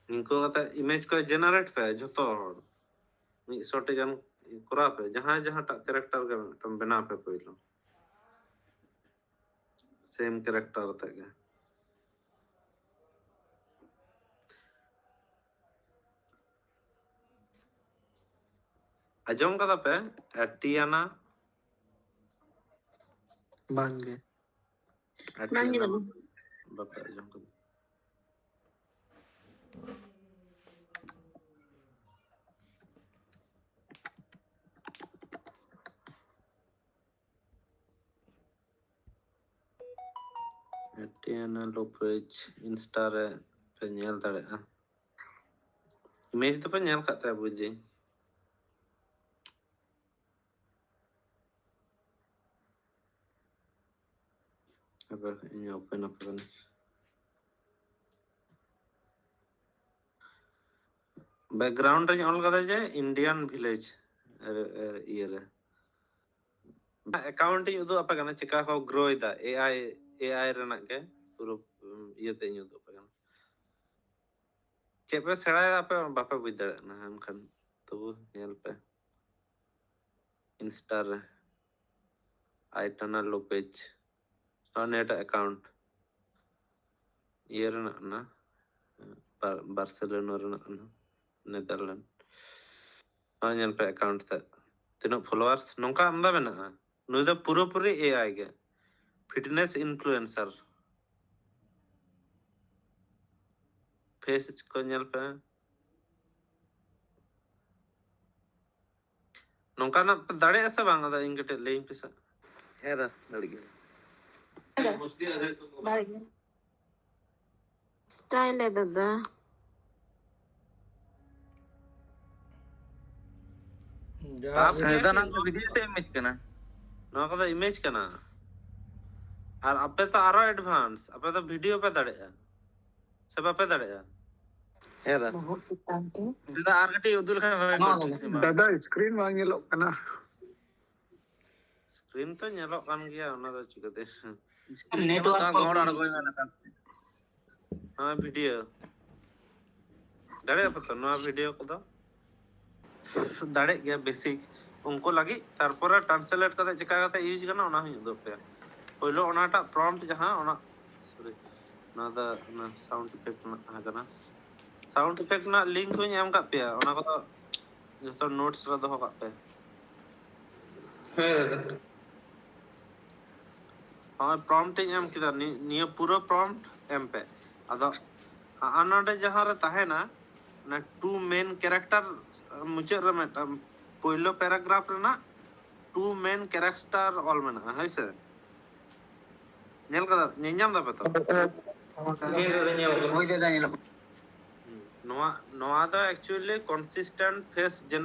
ᱱᱤᱝᱠᱟᱹ ᱠᱟᱛᱮ ᱤᱢᱮᱡᱽ ᱠᱚ ᱡᱮᱱᱟᱨᱮᱴ ᱯᱮ ᱡᱷᱚᱛᱚ ᱦᱚᱲ᱾ ᱢᱤᱫᱥᱚ ᱴᱤ ᱜᱟᱱ ᱠᱚᱨᱟᱣ ᱯᱮ᱾ ᱡᱟᱦᱟᱸᱭ ᱡᱟᱦᱟᱸᱴᱟᱜ ᱠᱮᱨᱮᱠᱴᱟᱨ ᱜᱮ ᱢᱤᱫᱴᱟᱝ ᱵᱮᱱᱟᱣ ᱯᱮ ᱯᱳᱭᱞᱳ᱾ ᱥᱮᱢ ᱠᱮᱨᱮᱠᱴᱟᱨ ᱟᱛᱮ ᱜᱮ᱾ ᱟᱸᱡᱚᱢ ᱠᱟᱫᱟ ᱯᱮ? ᱮ, ᱴᱤᱭᱟᱱᱟ? ᱵᱟᱝ ᱜᱮ᱾ ᱮ, ᱵᱟᱝ ᱜᱮ ᱴᱤᱭᱟᱱᱟ ᱵᱟᱹᱵᱩ᱾ ᱵᱟᱯᱮ ᱟᱸᱡᱚᱢ ᱠᱟᱫᱟ? Tatiana Lopez Insta ᱨᱮ ᱯᱮ ᱧᱮᱞ ᱫᱟᱲᱮᱭᱟᱜᱼᱟ᱾ Image ᱫᱚᱯᱮ ᱧᱮᱞ ᱠᱟᱜ ᱛᱟᱭᱟ ᱵᱩᱡᱽ ᱫᱟᱹᱧ᱾ ᱟᱫᱚ ᱤᱧ open ᱟᱯᱮ ᱠᱟᱱᱟ᱾ Background ᱨᱮᱧ ᱚᱞ ᱠᱟᱫᱟ ᱡᱮ Indian village ᱤᱭᱟᱹ ᱨᱮ᱾ Account ᱤᱧ ᱩᱫᱩᱜ ᱟᱯᱮ ᱠᱟᱱᱟ ᱪᱮᱠᱟ ᱠᱚ grow ᱮᱫᱟ, AI AI ᱨᱮᱱᱟᱜ ᱜᱮ ᱯᱩᱨᱟᱹ ᱤᱭᱟᱹᱛᱮ ᱤᱧ ᱩᱫᱩᱜ ᱟᱯᱮ ᱠᱟᱱᱟ᱾ ᱪᱮᱫ ᱯᱮ ᱥᱮᱬᱟᱭᱮᱫᱟ ᱟᱯᱮ ᱵᱟᱯᱮ ᱵᱩᱡᱽ ᱫᱟᱲᱮᱭᱟᱜ ᱠᱟᱱᱟ, ᱮᱱᱠᱷᱟᱱ ᱛᱚᱵᱩ ᱧᱮᱞ ᱯᱮ Insta ᱨᱮ᱾ Aitana Lopez, ᱱᱚᱣᱟ ᱱᱤᱭᱟᱹᱴᱟᱜ account ᱤᱭᱟᱹ ᱨᱮᱱᱟᱜ ᱠᱟᱱᱟ, ᱵᱟᱨ- ᱵᱟᱨᱥᱮᱞᱳᱱᱟ ᱨᱮᱱᱟᱜ ᱠᱟᱱᱟ, ᱱᱮᱫᱟᱨᱞᱮᱱᱰ᱾ ᱱᱚᱣᱟ ᱧᱮᱞ ᱯᱮ account ᱛᱮ ᱛᱤᱱᱟᱹᱜ followers, ᱱᱚᱝᱠᱟ ᱟᱢᱫᱟ ᱢᱮᱱᱟᱜᱼᱟ᱾ ᱱᱩᱭ ᱫᱚ ᱯᱩᱨᱟᱹᱯᱩᱨᱤ AI ᱜᱮ, fitness influencer᱾ Face ᱠᱚ ᱧᱮᱞ ᱯᱮ᱾ ᱱᱚᱝᱠᱟᱱᱟᱜ ᱯᱮ ᱫᱟᱲᱮᱭᱟᱜᱼᱟ ᱥᱮ ᱵᱟᱝ? ᱟᱫᱚ ᱤᱧ ᱠᱟᱹᱴᱤᱡ ᱞᱟᱹᱭᱟᱹᱧ ᱯᱮᱥᱮ᱾ ᱦᱮᱸ ᱫᱟ, ᱫᱟᱲᱮᱜ ᱜᱮᱭᱟ᱾ Style ᱮ ᱫᱟᱫᱟ᱾ ᱡᱟ ᱟᱯ ᱦᱮᱸ ᱫᱟ, ᱱᱚᱣᱟ ᱫᱚ video ᱥᱮ image ᱠᱟᱱᱟ? ᱱᱚᱣᱟ ᱠᱚᱫᱚ image ᱠᱟᱱᱟ᱾ ᱟᱨ ᱟᱯᱮ ᱛᱚ ᱟᱨᱚ advance, ᱟᱯᱮ ᱫᱚ video ᱯᱮ ᱫᱟᱲᱮᱭᱟᱜᱼᱟ ᱥᱮ ᱵᱟᱯᱮ ᱫᱟᱲᱮᱭᱟᱜᱼᱟ? ᱦᱮᱸ ᱫᱟ᱾ ᱵᱚᱦᱚᱜ ᱪᱮᱛᱟᱱ ᱛᱮ᱾ ᱫᱟ, ᱟᱨ ᱠᱟᱹᱴᱤᱡ ᱩᱫᱩᱜ ᱞᱮᱠᱷᱟᱱ ᱵᱷᱟᱜᱮ ᱠᱚᱜᱼᱟ, ᱴᱷᱤᱠ ᱥᱮ ᱵᱟᱝ? ᱫᱟᱫᱟ, screen ᱵᱟᱝ ᱧᱮᱞᱚᱜ ᱠᱟᱱᱟ᱾ Screen ᱛᱚ ᱧᱮᱞᱚᱜ ᱠᱟᱱ ᱜᱮᱭᱟ, ᱚᱱᱟ ᱫᱚ ᱪᱤᱠᱟᱹᱛᱮ? Screen network ᱧᱮᱞᱚᱜ ᱠᱟᱱᱟ, problem᱾ ᱜᱚᱲ ᱟᱬᱜᱚᱭ ᱢᱮ ᱱᱮᱛᱟᱨ᱾ ᱦᱮᱸ, video᱾ ᱫᱟᱲᱮᱭᱟᱜᱼᱟ ᱯᱮ ᱛᱚ ᱱᱚᱣᱟ video ᱠᱚᱫᱚ? ᱫᱟᱲᱮᱜ ᱜᱮᱭᱟ basic᱾ ᱩᱱᱠᱩ ᱞᱟᱹᱜᱤᱫ ᱛᱟᱨᱯᱚᱨᱮ translate ᱠᱟᱛᱮ ᱪᱮᱠᱟ ᱠᱟᱛᱮ use ᱜᱟᱱᱚᱜᱼᱟ ᱚᱱᱟ ᱦᱚᱸᱧ ᱩᱫᱩᱜ ᱟᱯᱮᱭᱟ᱾ ᱯᱳᱭᱞᱳ ᱚᱱᱟᱴᱟᱜ prompt ᱡᱟᱦᱟᱸ ᱚᱱᱟ, sorry, ᱱᱚᱣᱟ ᱫᱚ ᱚᱱᱟ sound effect ᱨᱮᱱᱟᱜ ᱛᱟᱦᱮᱸ ᱠᱟᱱᱟ᱾ Sound effect ᱨᱮᱱᱟᱜ link ᱦᱚᱸᱧ ᱮᱢ ᱠᱟᱜ ᱯᱮᱭᱟ, ᱚᱱᱟ ᱠᱚᱫᱚ ᱡᱚᱛᱚ notes ᱨᱮ ᱫᱚᱦᱚ ᱠᱟᱜ ᱯᱮ᱾ ᱦᱮᱸ ᱫᱟᱫᱟ᱾ ᱱᱚᱜᱼᱚᱭ prompt ᱤᱧ ᱮᱢ ᱠᱮᱫᱟ, ᱱᱤ- ᱱᱤᱭᱟᱹ ᱯᱩᱨᱟᱹ prompt ᱮᱢ ᱯᱮ᱾ ᱟᱫᱚ ᱦᱟᱸᱜ ᱱᱚᱰᱮ ᱡᱟᱦᱟᱸ ᱨᱮ ᱛᱟᱦᱮᱱᱟ, ᱚᱱᱟ two main character ᱢᱩᱪᱟᱹᱫ ᱨᱮ ᱢᱤᱫᱴᱟᱝ ᱯᱳᱭᱞᱳ paragraph ᱨᱮᱱᱟᱜ two main character ᱚᱞ ᱢᱮᱱᱟᱜᱼᱟ, ᱦᱳᱭ ᱥᱮ? ᱧᱮᱞ ᱠᱟᱫᱟ, ᱧᱮᱞ ᱧᱟᱢ ᱫᱟᱯᱮ ᱛᱚ? ᱦᱮᱸ ᱫᱟᱫᱟ, ᱧᱮᱞ ᱠᱟᱫᱟ᱾ ᱦᱳᱭ ᱫᱟᱫᱟ, ᱧᱮᱞᱚᱜ ᱠᱟᱱᱟ᱾ ᱱᱚᱣᱟ ᱱᱚᱣᱟ ᱫᱚ actually consistent face ᱡᱮᱱ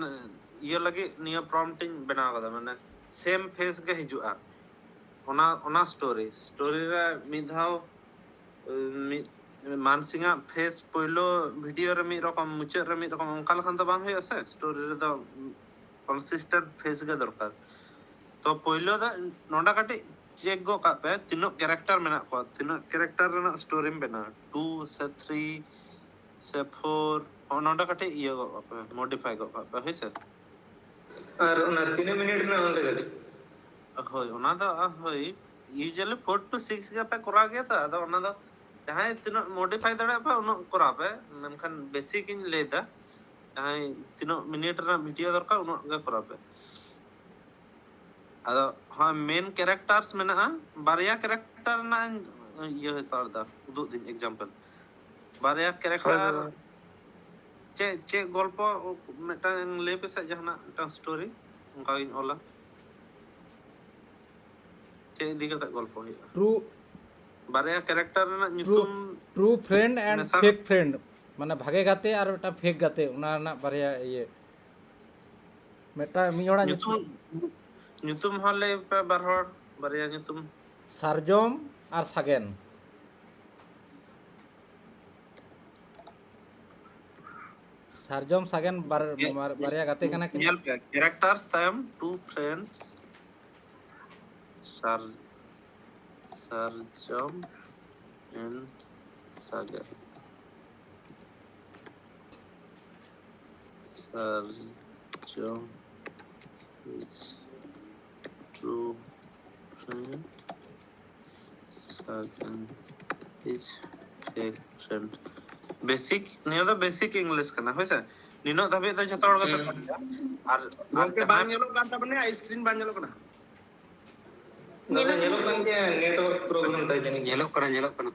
ᱤᱭᱟᱹ ᱞᱟᱹᱜᱤᱫ ᱱᱤᱭᱟᱹ prompt ᱤᱧ ᱵᱮᱱᱟᱣ ᱠᱟᱫᱟ, ᱢᱟᱱᱮ same face ᱜᱮ ᱦᱤᱡᱩᱜᱼᱟ᱾ ᱚᱱᱟ ᱚᱱᱟ story story ᱨᱮ ᱢᱤᱫ ᱫᱷᱟᱣ ᱢᱤᱫ ᱢᱟᱱᱥᱤᱝᱟᱜ face ᱯᱳᱭᱞᱳ video ᱨᱮ ᱢᱤᱫ ᱨᱚᱠᱚᱢ, ᱢᱩᱪᱟᱹᱫ ᱨᱮ ᱢᱤᱫ ᱨᱚᱠᱚᱢ, ᱚᱱᱠᱟ ᱞᱮᱠᱷᱟᱱ ᱫᱚ ᱵᱟᱝ ᱦᱩᱭᱩᱜᱼᱟ ᱥᱮ᱾ Story ᱨᱮᱫᱚ consistent face ᱜᱮ ᱫᱚᱨᱠᱟᱨ᱾ ᱛᱚ ᱯᱳᱭᱞᱳ ᱫᱚ ᱱᱚᱰᱮ ᱠᱟᱹᱴᱤᱡ check ᱜᱚᱜ ᱠᱟᱜ ᱯᱮ, ᱛᱤᱱᱟᱹᱜ character ᱢᱮᱱᱟᱜ ᱠᱚᱣᱟ, ᱛᱤᱱᱟᱹᱜ character ᱨᱮᱱᱟᱜ story ᱮᱢ ᱵᱮᱱᱟᱣᱟ, two ᱥᱮ three ᱥᱮ four, ᱱᱚᱜᱼᱚ ᱱᱚᱰᱮ ᱠᱟᱹᱴᱤᱡ ᱤᱭᱟᱹ ᱜᱚᱜ ᱠᱟᱜ ᱯᱮ, modify ᱜᱚᱜ ᱠᱟᱜ ᱯᱮ, ᱦᱳᱭ ᱥᱮ᱾ ᱟᱨ ᱚᱱᱟ ᱛᱤᱱᱟᱹᱜ ᱢᱤᱱᱤᱴ ᱨᱮᱱᱟᱜ ᱚᱱᱟ ᱫᱚ ᱠᱟᱹᱴᱤᱡ? ᱦᱳᱭ, ᱚᱱᱟ ᱫᱚ ᱟ, ᱦᱳᱭ, usually four to six ᱜᱮᱯᱮ ᱠᱚᱨᱟᱣ ᱜᱮᱭᱟ ᱛᱚ, ᱟᱫᱚ ᱚᱱᱟ ᱫᱚ ᱡᱟᱦᱟᱸᱭ ᱛᱤᱱᱟᱹᱜ modify ᱫᱟᱲᱮᱭᱟᱜ ᱯᱮ ᱩᱱᱟᱹᱜ ᱠᱚᱨᱟᱣ ᱯᱮ, ᱢᱮᱱᱠᱷᱟᱱ basic ᱤᱧ ᱞᱟᱹᱭ ᱮᱫᱟ, ᱡᱟᱦᱟᱸᱭ ᱛᱤᱱᱟᱹᱜ ᱢᱤᱱᱤᱴ ᱨᱮᱱᱟᱜ video ᱫᱚᱨᱠᱟᱨ ᱩᱱᱟᱹᱜ ᱜᱮ ᱠᱚᱨᱟᱣ ᱯᱮ᱾ ᱟᱫᱚ ᱦᱳᱭ, main characters ᱢᱮᱱᱟᱜᱼᱟ, ᱵᱟᱨᱭᱟ character ᱨᱮᱱᱟᱜ ᱤᱧ ᱤᱭᱟᱹ ᱦᱟᱛᱟᱣ ᱮᱫᱟ, ᱩᱫᱩᱜ ᱫᱤᱧ example, ᱵᱟᱨᱭᱟ character᱾ ᱪᱮᱫ ᱪᱮᱫ ᱜᱚᱞᱯᱚ ᱢᱤᱫᱴᱟᱝ ᱞᱟᱹᱭ ᱯᱮᱥᱮ, ᱡᱟᱦᱟᱱᱟᱜ ᱢᱤᱫᱴᱟᱝ story ᱚᱱᱠᱟᱜᱤᱧ ᱚᱞᱟ᱾ ᱪᱮᱫ ᱤᱫᱤ ᱠᱟᱛᱮ ᱜᱚᱞᱯᱚ ᱦᱩᱭᱩᱜᱼᱟ? True ᱵᱟᱨᱭᱟ character ᱨᱮᱱᱟᱜ ᱧᱩᱛᱩᱢ true friend and ᱢᱮᱥᱟ- fake friend, ᱢᱟᱱᱮ ᱵᱷᱟᱜᱮ ᱜᱟᱛᱮ ᱟᱨ ᱢᱤᱫᱴᱟᱝ fake ᱜᱟᱛᱮ, ᱚᱱᱟ ᱨᱮᱱᱟᱜ ᱵᱟᱨᱭᱟ ᱤᱭᱟᱹ, ᱢᱤᱫᱴᱟᱝ ᱢᱤᱫ ᱦᱚᱲᱟᱜ ᱧᱩᱛᱩᱢ ᱧᱩᱛᱩᱢ ᱧᱩᱛᱩᱢ ᱦᱚᱸ ᱞᱟᱹᱭ ᱯᱮ ᱵᱟᱨ ᱦᱚᱲ, ᱵᱟᱨᱭᱟ ᱧᱩᱛᱩᱢ᱾ ᱥᱟᱨᱡᱚᱢ ᱟᱨ ᱥᱟᱜᱮᱱ᱾ ᱥᱟᱨᱡᱚᱢ ᱥᱟᱜᱮᱱ ᱵᱟᱨ-, ᱵᱟᱨ-, ᱵᱟᱨᱭᱟ ᱜᱟᱛᱮ ᱠᱟᱱᱟ ᱠᱤᱱ᱾ ᱧᱮᱞ ᱯᱮ, characters ᱛᱟᱭᱚᱢ two friends, ᱥᱟᱨ ᱥᱟᱨᱡᱚᱢ and ᱥᱟᱜᱮᱱ᱾ ᱥᱟᱨᱡᱚᱢ is true friend, ᱥᱟᱜᱮᱱ is fake friend᱾ Basic, ᱱᱤᱭᱟᱹ ᱫᱚ basic English ᱠᱟᱱᱟ, ᱦᱳᱭ ᱥᱮ? ᱱᱤᱱᱟᱹᱜ ᱫᱷᱟᱹᱵᱤᱡ ᱫᱚ ᱡᱷᱚᱛᱚ ᱦᱚᱲ ᱜᱮᱯᱮ ᱵᱟᱲᱟᱭᱟ᱾ ᱟᱨ ᱟᱨ ᱜᱚᱝᱠᱮ, ᱵᱟᱝ ᱡᱟᱦᱟᱸ- ᱧᱮᱞᱚᱜ ᱠᱟᱱ ᱛᱟᱵᱚᱱᱟ, screen ᱵᱟᱝ ᱧᱮᱞᱚᱜ ᱠᱟᱱᱟ᱾ ᱫᱟᱫᱟ, ᱧᱮᱞᱚᱜ ᱠᱟᱱ ᱜᱮᱭᱟ, network problem ᱛᱟᱭ ᱡᱟᱹᱱᱤᱡ᱾ ᱧᱮᱞᱚᱜ ᱠᱟᱱᱟ, ᱧᱮᱞᱚᱜ ᱠᱟᱱᱟ᱾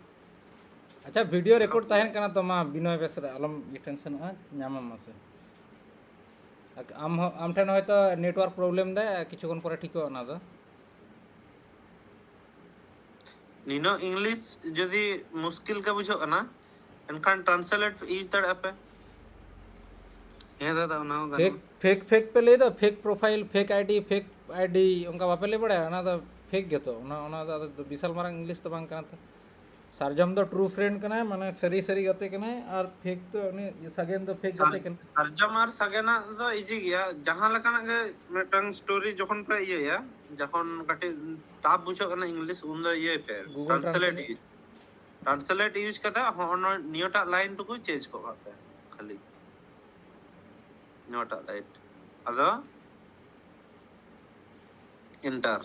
ᱟᱪᱪᱷᱟ, video record ᱛᱟᱦᱮᱱ ᱠᱟᱱᱟ ᱛᱚ, ᱢᱟ ᱵᱤᱱᱚᱭ ᱵᱮᱥ ᱨᱮ ᱟᱞᱚᱢ ᱤᱭᱟᱹ ᱴᱮᱱᱥᱚᱱᱚᱜᱼᱟ, ᱧᱟᱢᱟᱢ ᱢᱟᱥᱮ᱾ ᱟᱢ ᱦᱚᱸ, ᱟᱢ ᱴᱷᱮᱱ ᱦᱚᱭᱛᱚ network problem ᱫᱟᱭ, ᱠᱤᱪᱷᱩ ᱠᱷᱚᱱ ᱯᱚᱨᱮ ᱴᱷᱤᱠᱚᱜᱼᱟ ᱚᱱᱟ ᱫᱚ᱾ ᱱᱤᱱᱟᱹᱜ ᱤᱝᱞᱤᱥ ᱡᱩᱫᱤ ᱢᱩᱥᱠᱤᱞ ᱜᱮ ᱵᱩᱡᱷᱟᱹᱜ ᱠᱟᱱᱟ, ᱮᱱᱠᱷᱟᱱ ᱴᱨᱟᱱᱥᱞᱮᱴ ᱤᱭᱩᱡᱽ ᱫᱟᱲᱮᱭᱟᱜᱼᱟ ᱯᱮ᱾ ᱦᱮᱸ ᱫᱟᱫᱟ, ᱚᱱᱟ ᱦᱚᱸ ᱯᱷᱮᱠ ᱜᱟᱱᱚᱜᱼᱟ᱾ ᱯᱷᱮᱠ ᱯᱷᱮᱠ ᱯᱮ ᱞᱟᱹᱭ ᱫᱟ, fake profile, fake ID, fake ID, ᱚᱱᱠᱟ ᱵᱟᱯᱮ ᱞᱟᱹᱭ ᱵᱟᱲᱟᱭᱟ? ᱚᱱᱟ ᱫᱚ ᱯᱷᱮᱠ ᱜᱮᱛᱚ, ᱚᱱᱟ ᱚᱱᱟ ᱫᱚ ᱟᱫᱚ ᱵᱤᱥᱟᱞ ᱢᱟᱨᱟᱝ ᱤᱝᱞᱤᱥ ᱫᱚ ᱵᱟᱝ ᱠᱟᱱᱟ ᱛᱚ᱾ ᱥᱟᱨᱡᱚᱢ ᱫᱚ ᱴᱨᱩ ᱯᱷᱨᱮᱱᱰ ᱠᱟᱱᱟᱭ, ᱢᱟᱱᱮ ᱥᱟᱹᱨᱤ ᱥᱟᱹᱨᱤ ᱜᱟᱛᱮ ᱠᱟᱱᱟᱭ, ᱟᱨ ᱯᱷᱮᱠ ᱫᱚ ᱩᱱᱤ ᱥᱟᱜᱮᱱ ᱫᱚ ᱯᱷᱮᱠ ᱜᱟᱛᱮ ᱠᱟᱱᱟ᱾ ᱥᱟᱨᱡᱚᱢ ᱟᱨ ᱥᱟᱜᱮᱱᱟᱜ ᱫᱚ ᱤᱡᱤ ᱜᱮᱭᱟ, ᱡᱟᱦᱟᱸ ᱞᱮᱠᱟᱱᱟᱜ ᱜᱮ ᱢᱤᱫᱴᱟᱝ ᱥᱴᱳᱨᱤ ᱡᱚᱠᱷᱚᱱ ᱯᱮ ᱤᱭᱟᱹᱭᱟ, ᱡᱚᱠᱷᱚᱱ ᱠᱟᱹᱴᱤᱡ ᱴᱟᱯ ᱵᱩᱡᱷᱟᱹᱜ ᱠᱟᱱᱟ ᱤᱝᱞᱤᱥ, ᱩᱱ ᱫᱚ ᱤᱭᱟᱹᱭ ᱯᱮ, Google translate Translate᱾ Use, translate use ᱠᱟᱛᱮ ᱦᱚᱸᱜᱼᱚ ᱱᱚᱣᱟ ᱱᱤᱭᱟᱹᱴᱟᱜ ᱞᱟᱭᱤᱱ ᱴᱩᱠᱩ ᱪᱮᱧᱡᱽ ᱠᱚᱜ ᱠᱟᱜ ᱯᱮ ᱠᱷᱟᱹᱞᱤ᱾ ᱱᱚᱣᱟᱴᱟᱜ ᱞᱟᱭᱤᱱ ᱟᱫᱚ ᱮᱱᱴᱟᱨ᱾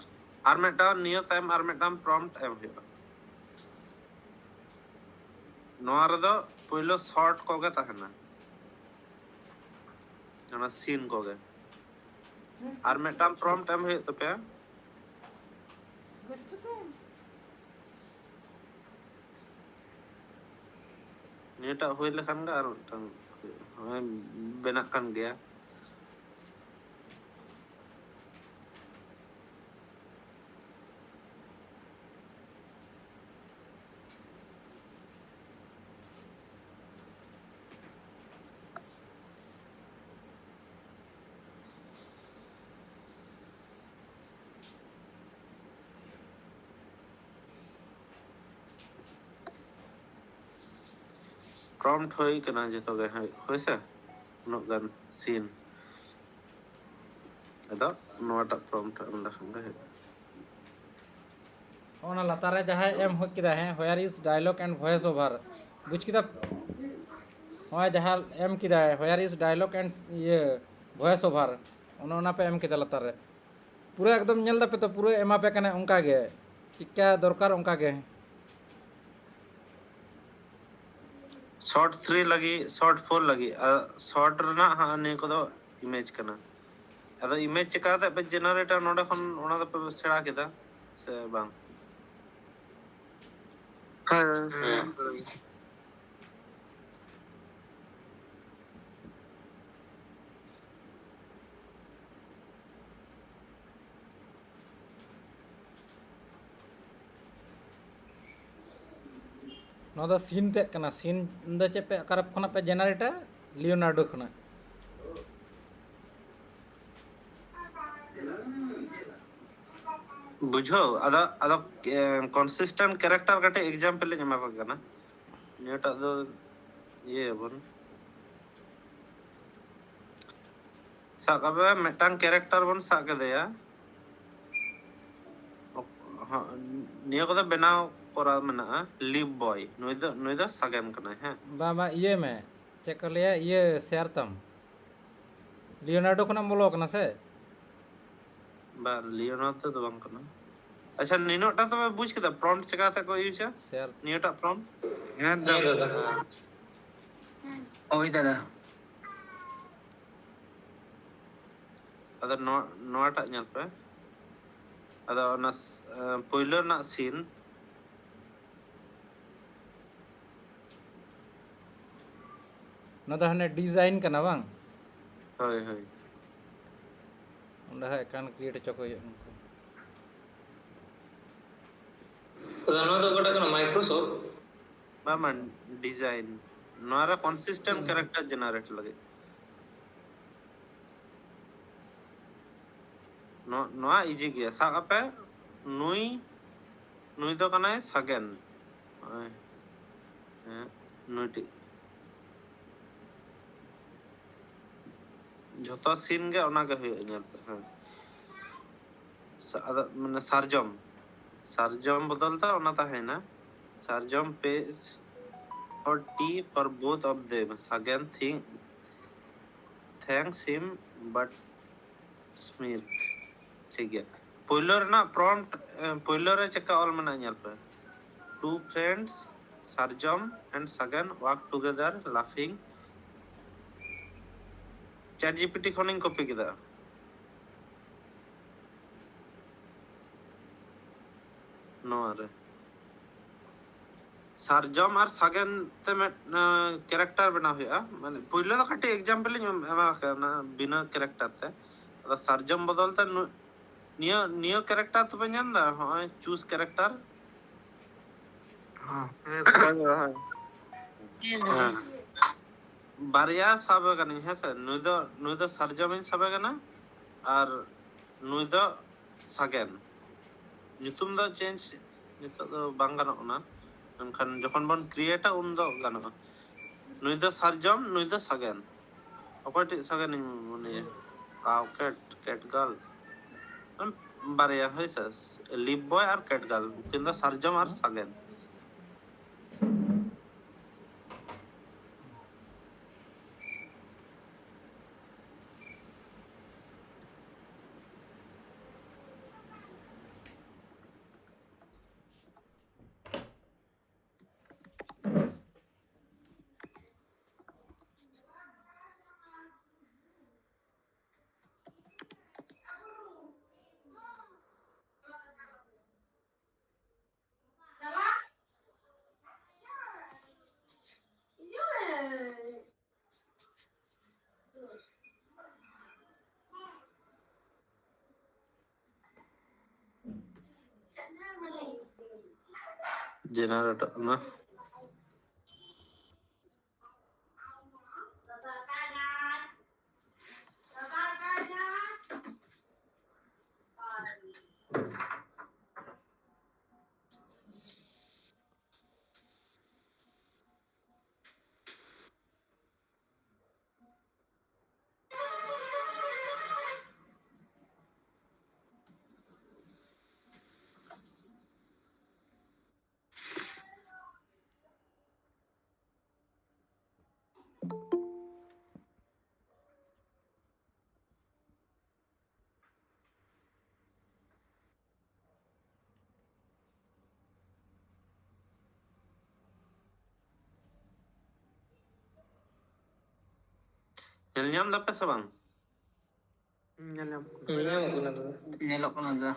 ᱟᱨ ᱢᱤᱫᱴᱟᱝ ᱱᱤᱭᱟᱹ ᱛᱟᱭᱚᱢ ᱟᱨ ᱢᱤᱫᱴᱟᱝ ᱯᱨᱚᱢᱯᱴ ᱮᱢ ᱦᱩᱭᱩᱜᱼᱟ᱾ ᱱᱚᱣᱟ ᱨᱮᱫᱚ ᱯᱳᱭᱞᱳ ᱥᱚᱨᱴ ᱠᱚᱜᱮ ᱛᱟᱦᱮᱱᱟ, ᱚᱱᱟ ᱥᱤᱱ ᱠᱚᱜᱮ᱾ ᱟᱨ ᱢᱤᱫᱴᱟᱝ ᱯᱨᱚᱢᱯᱴ ᱮᱢ ᱦᱩᱭᱩᱜ ᱛᱟᱯᱮᱭᱟ᱾ ᱱᱤᱭᱟᱹᱴᱟᱜ ᱦᱩᱭ ᱞᱮᱠᱷᱟᱱ ᱜᱮ ᱟᱨ ᱢᱤᱫᱴᱟᱝ ᱦᱩᱭᱩᱜᱼᱟ᱾ ᱦᱚᱸᱜᱼᱚᱭ ᱵᱮᱱᱟᱜ ᱠᱟᱱ ᱜᱮᱭᱟ᱾ ᱯᱨᱚᱢᱯᱴ ᱦᱩᱭ ᱠᱟᱱᱟ ᱡᱚᱛᱚ ᱜᱮ, ᱦᱳᱭ, ᱦᱳᱭ ᱥᱮ? ᱩᱱᱟᱹᱜ ᱜᱟᱱ ᱥᱤᱱ᱾ ᱟᱫᱚ ᱱᱚᱣᱟᱴᱟᱜ ᱯᱨᱚᱢᱯᱴ ᱮᱢ ᱞᱮᱠᱷᱟᱱ ᱜᱮ ᱦᱩᱭᱩᱜᱼᱟ᱾ ᱚᱱᱟ ᱞᱟᱛᱟᱨ ᱨᱮ ᱡᱟᱦᱟᱸᱭ ᱮᱢ ᱦᱩᱭ ᱠᱮᱫᱟ, ᱦᱮᱸ, where is dialogue and voice over, ᱵᱩᱡᱽ ᱠᱮᱫᱟ? ᱱᱚᱜᱼᱚᱭ ᱡᱟᱦᱟᱸ ᱮᱢ ᱠᱮᱫᱟᱭ, where is dialogue and ᱤᱭᱟᱹ voice over, ᱚᱱᱮ ᱚᱱᱟ ᱯᱮ ᱮᱢ ᱠᱮᱫᱟ ᱞᱟᱛᱟᱨ ᱨᱮ᱾ ᱯᱩᱨᱟᱹ ᱮᱠᱫᱚᱢ ᱧᱮᱞ ᱫᱟᱯᱮ ᱛᱚ, ᱯᱩᱨᱟᱹ ᱮᱢᱟ ᱯᱮ ᱠᱟᱱᱟ ᱚᱱᱠᱟ ᱜᱮ, ᱪᱮᱫᱠᱟ ᱫᱚᱨᱠᱟᱨ ᱚᱱᱠᱟ ᱜᱮ᱾ ᱥᱚᱨᱴ ᱛᱷᱨᱤ ᱞᱟᱹᱜᱤᱫ, ᱥᱚᱨᱴ ᱯᱷᱳᱨ ᱞᱟᱹᱜᱤᱫ, ᱟᱨ ᱥᱚᱨᱴ ᱨᱮᱱᱟᱜ ᱦᱟᱸᱜ ᱱᱤᱭᱟᱹ ᱠᱚᱫᱚ ᱤᱢᱮᱡᱽ ᱠᱟᱱᱟ᱾ ᱟᱫᱚ ᱤᱢᱮᱡᱽ ᱪᱮᱠᱟ ᱠᱟᱛᱮ ᱯᱮ ᱡᱮᱱᱟᱨᱮᱴᱟ ᱱᱚᱰᱮ ᱠᱷᱚᱱ, ᱚᱱᱟ ᱫᱚᱯᱮ ᱥᱮᱬᱟ ᱠᱮᱫᱟ ᱥᱮ ᱵᱟᱝ? ᱦᱳᱭ, ᱦᱳᱭ᱾ ᱱᱚᱣᱟ ᱫᱚ ᱥᱤᱱ ᱛᱮᱫ ᱠᱟᱱᱟ᱾ ᱥᱤᱱ ᱫᱚ ᱪᱮᱫ ᱯᱮ, ᱚᱠᱟᱨᱮ ᱠᱷᱚᱱᱟᱜ ᱯᱮ ᱡᱮᱱᱟᱨᱮᱴᱟ? ᱞᱤᱭᱳᱱᱟᱨᱰᱳ ᱠᱷᱚᱱᱟᱜ᱾ ᱵᱩᱡᱷᱟᱹᱣ? ᱟᱫᱚ, ᱟᱫᱚ, consistent character ᱠᱟᱹᱴᱤᱡ example ᱤᱧ ᱮᱢᱟ ᱠᱚ ᱠᱟᱱᱟ᱾ ᱱᱤᱭᱟᱹᱴᱟᱜ ᱫᱚ ᱤᱭᱟᱹᱭᱟᱵᱚᱱ᱾ ᱥᱟᱵ ᱠᱟᱜ ᱢᱮ, ᱢᱤᱫᱴᱟᱝ character ᱵᱚᱱ ᱥᱟᱵ ᱠᱮᱫᱮᱭᱟ᱾ ᱦᱚᱸ, ᱱᱤᱭᱟᱹ ᱠᱚᱫᱚ ᱵᱮᱱᱟᱣ ᱠᱚᱨᱟᱣ ᱢᱮᱱᱟᱜᱼᱟ᱾ ᱞᱤᱯ ᱵᱚᱭ, ᱱᱩᱭ ᱫᱚ, ᱱᱩᱭ ᱫᱚ ᱥᱟᱜᱮᱱ ᱠᱟᱱᱟᱭ, ᱦᱮᱸ᱾ ᱵᱟᱝ, ᱵᱟᱝ, ᱤᱭᱟᱹ ᱢᱮ, ᱪᱮᱫ ᱠᱚ ᱞᱟᱹᱭᱟ, ᱤᱭᱟᱹ ᱥᱮᱭᱟᱨ ᱛᱟᱢ᱾ ᱞᱤᱭᱳᱱᱟᱨᱰᱳ ᱠᱷᱚᱱᱟᱜ ᱮᱢ ᱵᱚᱞᱚ ᱠᱟᱱᱟ ᱥᱮ? ᱵᱟᱝ, ᱞᱤᱭᱳᱱᱟᱨᱰᱳ ᱫᱚ ᱵᱟᱝ ᱠᱟᱱᱟ᱾ ᱟᱪᱪᱷᱟ, ᱱᱤᱱᱟᱹᱜ ᱴᱟ ᱛᱚᱵᱮ ᱵᱩᱡᱽ ᱠᱮᱫᱟ, prompt ᱪᱮᱠᱟ ᱠᱟᱛᱮ ᱠᱚ ᱤᱭᱩᱡᱟ? ᱥᱮᱭᱟᱨ᱾ ᱱᱤᱭᱟᱹᱴᱟᱜ prompt? ᱦᱮᱸ ᱫᱟᱫᱟ᱾ ᱦᱳᱭ ᱫᱟᱫᱟ᱾ ᱟᱫᱚ ᱱᱚᱣᱟ, ᱱᱚᱣᱟᱴᱟᱜ ᱧᱮᱞ ᱯᱮ᱾ ᱟᱫᱚ ᱚᱱᱟ ᱥ-, ᱮ, ᱯᱳᱭᱞᱳ ᱨᱮᱱᱟᱜ ᱥᱤᱱ᱾ ᱱᱚᱣᱟ ᱫᱚ ᱦᱟᱱᱮ ᱰᱤᱡᱟᱭᱤᱱ ᱠᱟᱱᱟ ᱵᱟᱝ? ᱦᱳᱭ, ᱦᱳᱭ᱾ ᱚᱸᱰᱮ ᱦᱚᱸ account create ᱦᱚᱪᱚ ᱠᱚ ᱦᱩᱭᱩᱜᱼᱟ ᱱᱩᱠᱩ᱾ ᱟᱫᱚ ᱱᱚᱣᱟ ᱫᱚ ᱚᱠᱟᱴᱟᱜ ᱠᱟᱱᱟ? Microsoft? ᱵᱟᱝ, ᱵᱟᱝ, ᱰᱤᱡᱟᱭᱤᱱ᱾ ᱱᱚᱣᱟ ᱨᱮ consistent ᱦᱩᱸ᱾ Character generate ᱞᱟᱹᱜᱤᱫ᱾ ᱱᱚ-, ᱱᱚᱣᱟ easy ᱜᱮᱭᱟ᱾ ᱥᱟᱵ ᱠᱟᱜ ᱯᱮ, ᱱᱩᱭ, ᱱᱩᱭ ᱫᱚ ᱠᱟᱱᱟᱭ ᱥᱟᱜᱮᱱ᱾ ᱱᱚᱜᱼᱚᱭ᱾ ᱦᱮᱸ, ᱱᱩᱭᱴᱤᱡ᱾ ᱡᱷᱚᱛᱚ ᱥᱤᱱ ᱜᱮ ᱚᱱᱟ ᱜᱮ ᱦᱩᱭᱩᱜᱼᱟ, ᱧᱮᱞ ᱯᱮ᱾ ᱦᱮᱸ᱾ ᱥᱟ-, ᱟᱫᱚ, ᱢᱟᱱᱮ, ᱥᱟᱨᱡᱚᱢ᱾ ᱥᱟᱨᱡᱚᱢ ᱵᱚᱫᱚᱞ ᱛᱮ ᱚᱱᱟ ᱛᱟᱦᱮᱸᱭᱮᱱᱟ᱾ ᱥᱟᱨᱡᱚᱢ pays for tea for both of them. ᱥᱟᱜᱮᱱ think, thanks him, but smirk. ᱴᱷᱤᱠ ᱜᱮᱭᱟ᱾ ᱯᱳᱭᱞᱳ ᱨᱮᱱᱟᱜ prompt, ᱮ, ᱯᱳᱭᱞᱳ ᱨᱮ ᱪᱮᱫᱠᱟ ᱚᱞ ᱢᱮᱱᱟᱜᱼᱟ, ᱧᱮᱞ ᱯᱮ᱾ Two friends, Sarjam and Sagan, walk together, laughing. ChatGPT ᱠᱷᱚᱱᱤᱧ copy ᱠᱮᱫᱟ᱾ ᱱᱚᱣᱟ ᱨᱮ ᱥᱟᱨᱡᱚᱢ ᱟᱨ ᱥᱟᱜᱮᱱ ᱛᱮ ᱢᱤᱫ, ᱮ, character ᱵᱮᱱᱟᱣ ᱦᱩᱭᱩᱜᱼᱟ᱾ ᱢᱟᱱᱮ, ᱯᱳᱭᱞᱳ ᱫᱚ ᱠᱟᱹᱴᱤᱡ example ᱤᱧ ᱮᱢ-, ᱮᱢᱟ ᱠᱟᱱᱟ, ᱵᱤᱱᱟᱹ character ᱛᱮ᱾ ᱟᱫᱚ ᱥᱟᱨᱡᱚᱢ ᱵᱚᱫᱚᱞ ᱛᱮ ᱱᱩ-, ᱱᱤᱭᱟᱹ, ᱱᱤᱭᱟᱹ character ᱛᱚᱯᱮ ᱧᱮᱞ ᱮᱫᱟ? ᱦᱚᱸᱜᱼᱚᱭ choose character᱾ ᱦᱮᱸ᱾ ᱵᱟᱨᱭᱟ ᱥᱟᱵᱮ ᱠᱟᱹᱱᱟᱹᱧ, ᱦᱮᱸ ᱥᱮ? ᱱᱩᱭ ᱫᱚ, ᱱᱩᱭ ᱫᱚ ᱥᱟᱨᱡᱚᱢᱤᱧ ᱥᱟᱵᱮ ᱠᱟᱱᱟ ᱟᱨ ᱱᱩᱭ ᱫᱚ ᱥᱟᱜᱮᱱ᱾ ᱧᱩᱛᱩᱢ ᱫᱚ ᱪᱮᱧᱡᱽ ᱱᱤᱛᱚᱜ ᱫᱚ ᱵᱟᱝ ᱜᱟᱱᱚᱜ ᱠᱟᱱᱟ, ᱢᱮᱱᱠᱷᱟᱱ ᱡᱚᱠᱷᱚᱱ ᱵᱚᱱ ᱠᱨᱤᱭᱮᱴᱟ ᱩᱱ ᱫᱚ ᱜᱟᱱᱚᱜᱼᱟ᱾ ᱱᱩᱭ ᱫᱚ ᱥᱟᱨᱡᱚᱢ, ᱱᱩᱭ ᱫᱚ ᱥᱟᱜᱮᱱ᱾ ᱚᱠᱚᱭᱴᱤᱡ ᱥᱟᱜᱮᱱᱤᱧ ᱢᱚᱱᱮᱭᱟ? ᱠᱟᱣ ᱠᱮᱴ, ᱠᱮᱴ ᱜᱟᱨᱞ, ᱵᱟᱨᱭᱟ, ᱦᱳᱭ ᱥᱮ? ᱞᱤᱯ ᱵᱚᱭ ᱟᱨ ᱠᱮᱴ ᱜᱟᱨᱞ, ᱩᱱᱠᱤᱱ ᱫᱚ ᱥᱟᱨᱡᱚᱢ ᱟᱨ ᱥᱟᱜᱮᱱ᱾ ᱡᱮᱱᱟᱨᱮᱴᱚᱜ ᱠᱟᱱᱟ᱾ ᱧᱮᱞ ᱧᱟᱢ ᱫᱟᱯᱮ ᱥᱮ ᱵᱟᱝ? ᱦᱩᱸ, ᱧᱮᱞ ᱧᱟᱢᱚᱜ ᱠᱟᱱᱟ᱾ ᱦᱩᱸ, ᱧᱮᱞᱚᱜ ᱠᱟᱱᱟ ᱫᱟᱫᱟ᱾ ᱧᱮᱞᱚᱜ ᱠᱟᱱᱟ ᱫᱟᱫᱟ᱾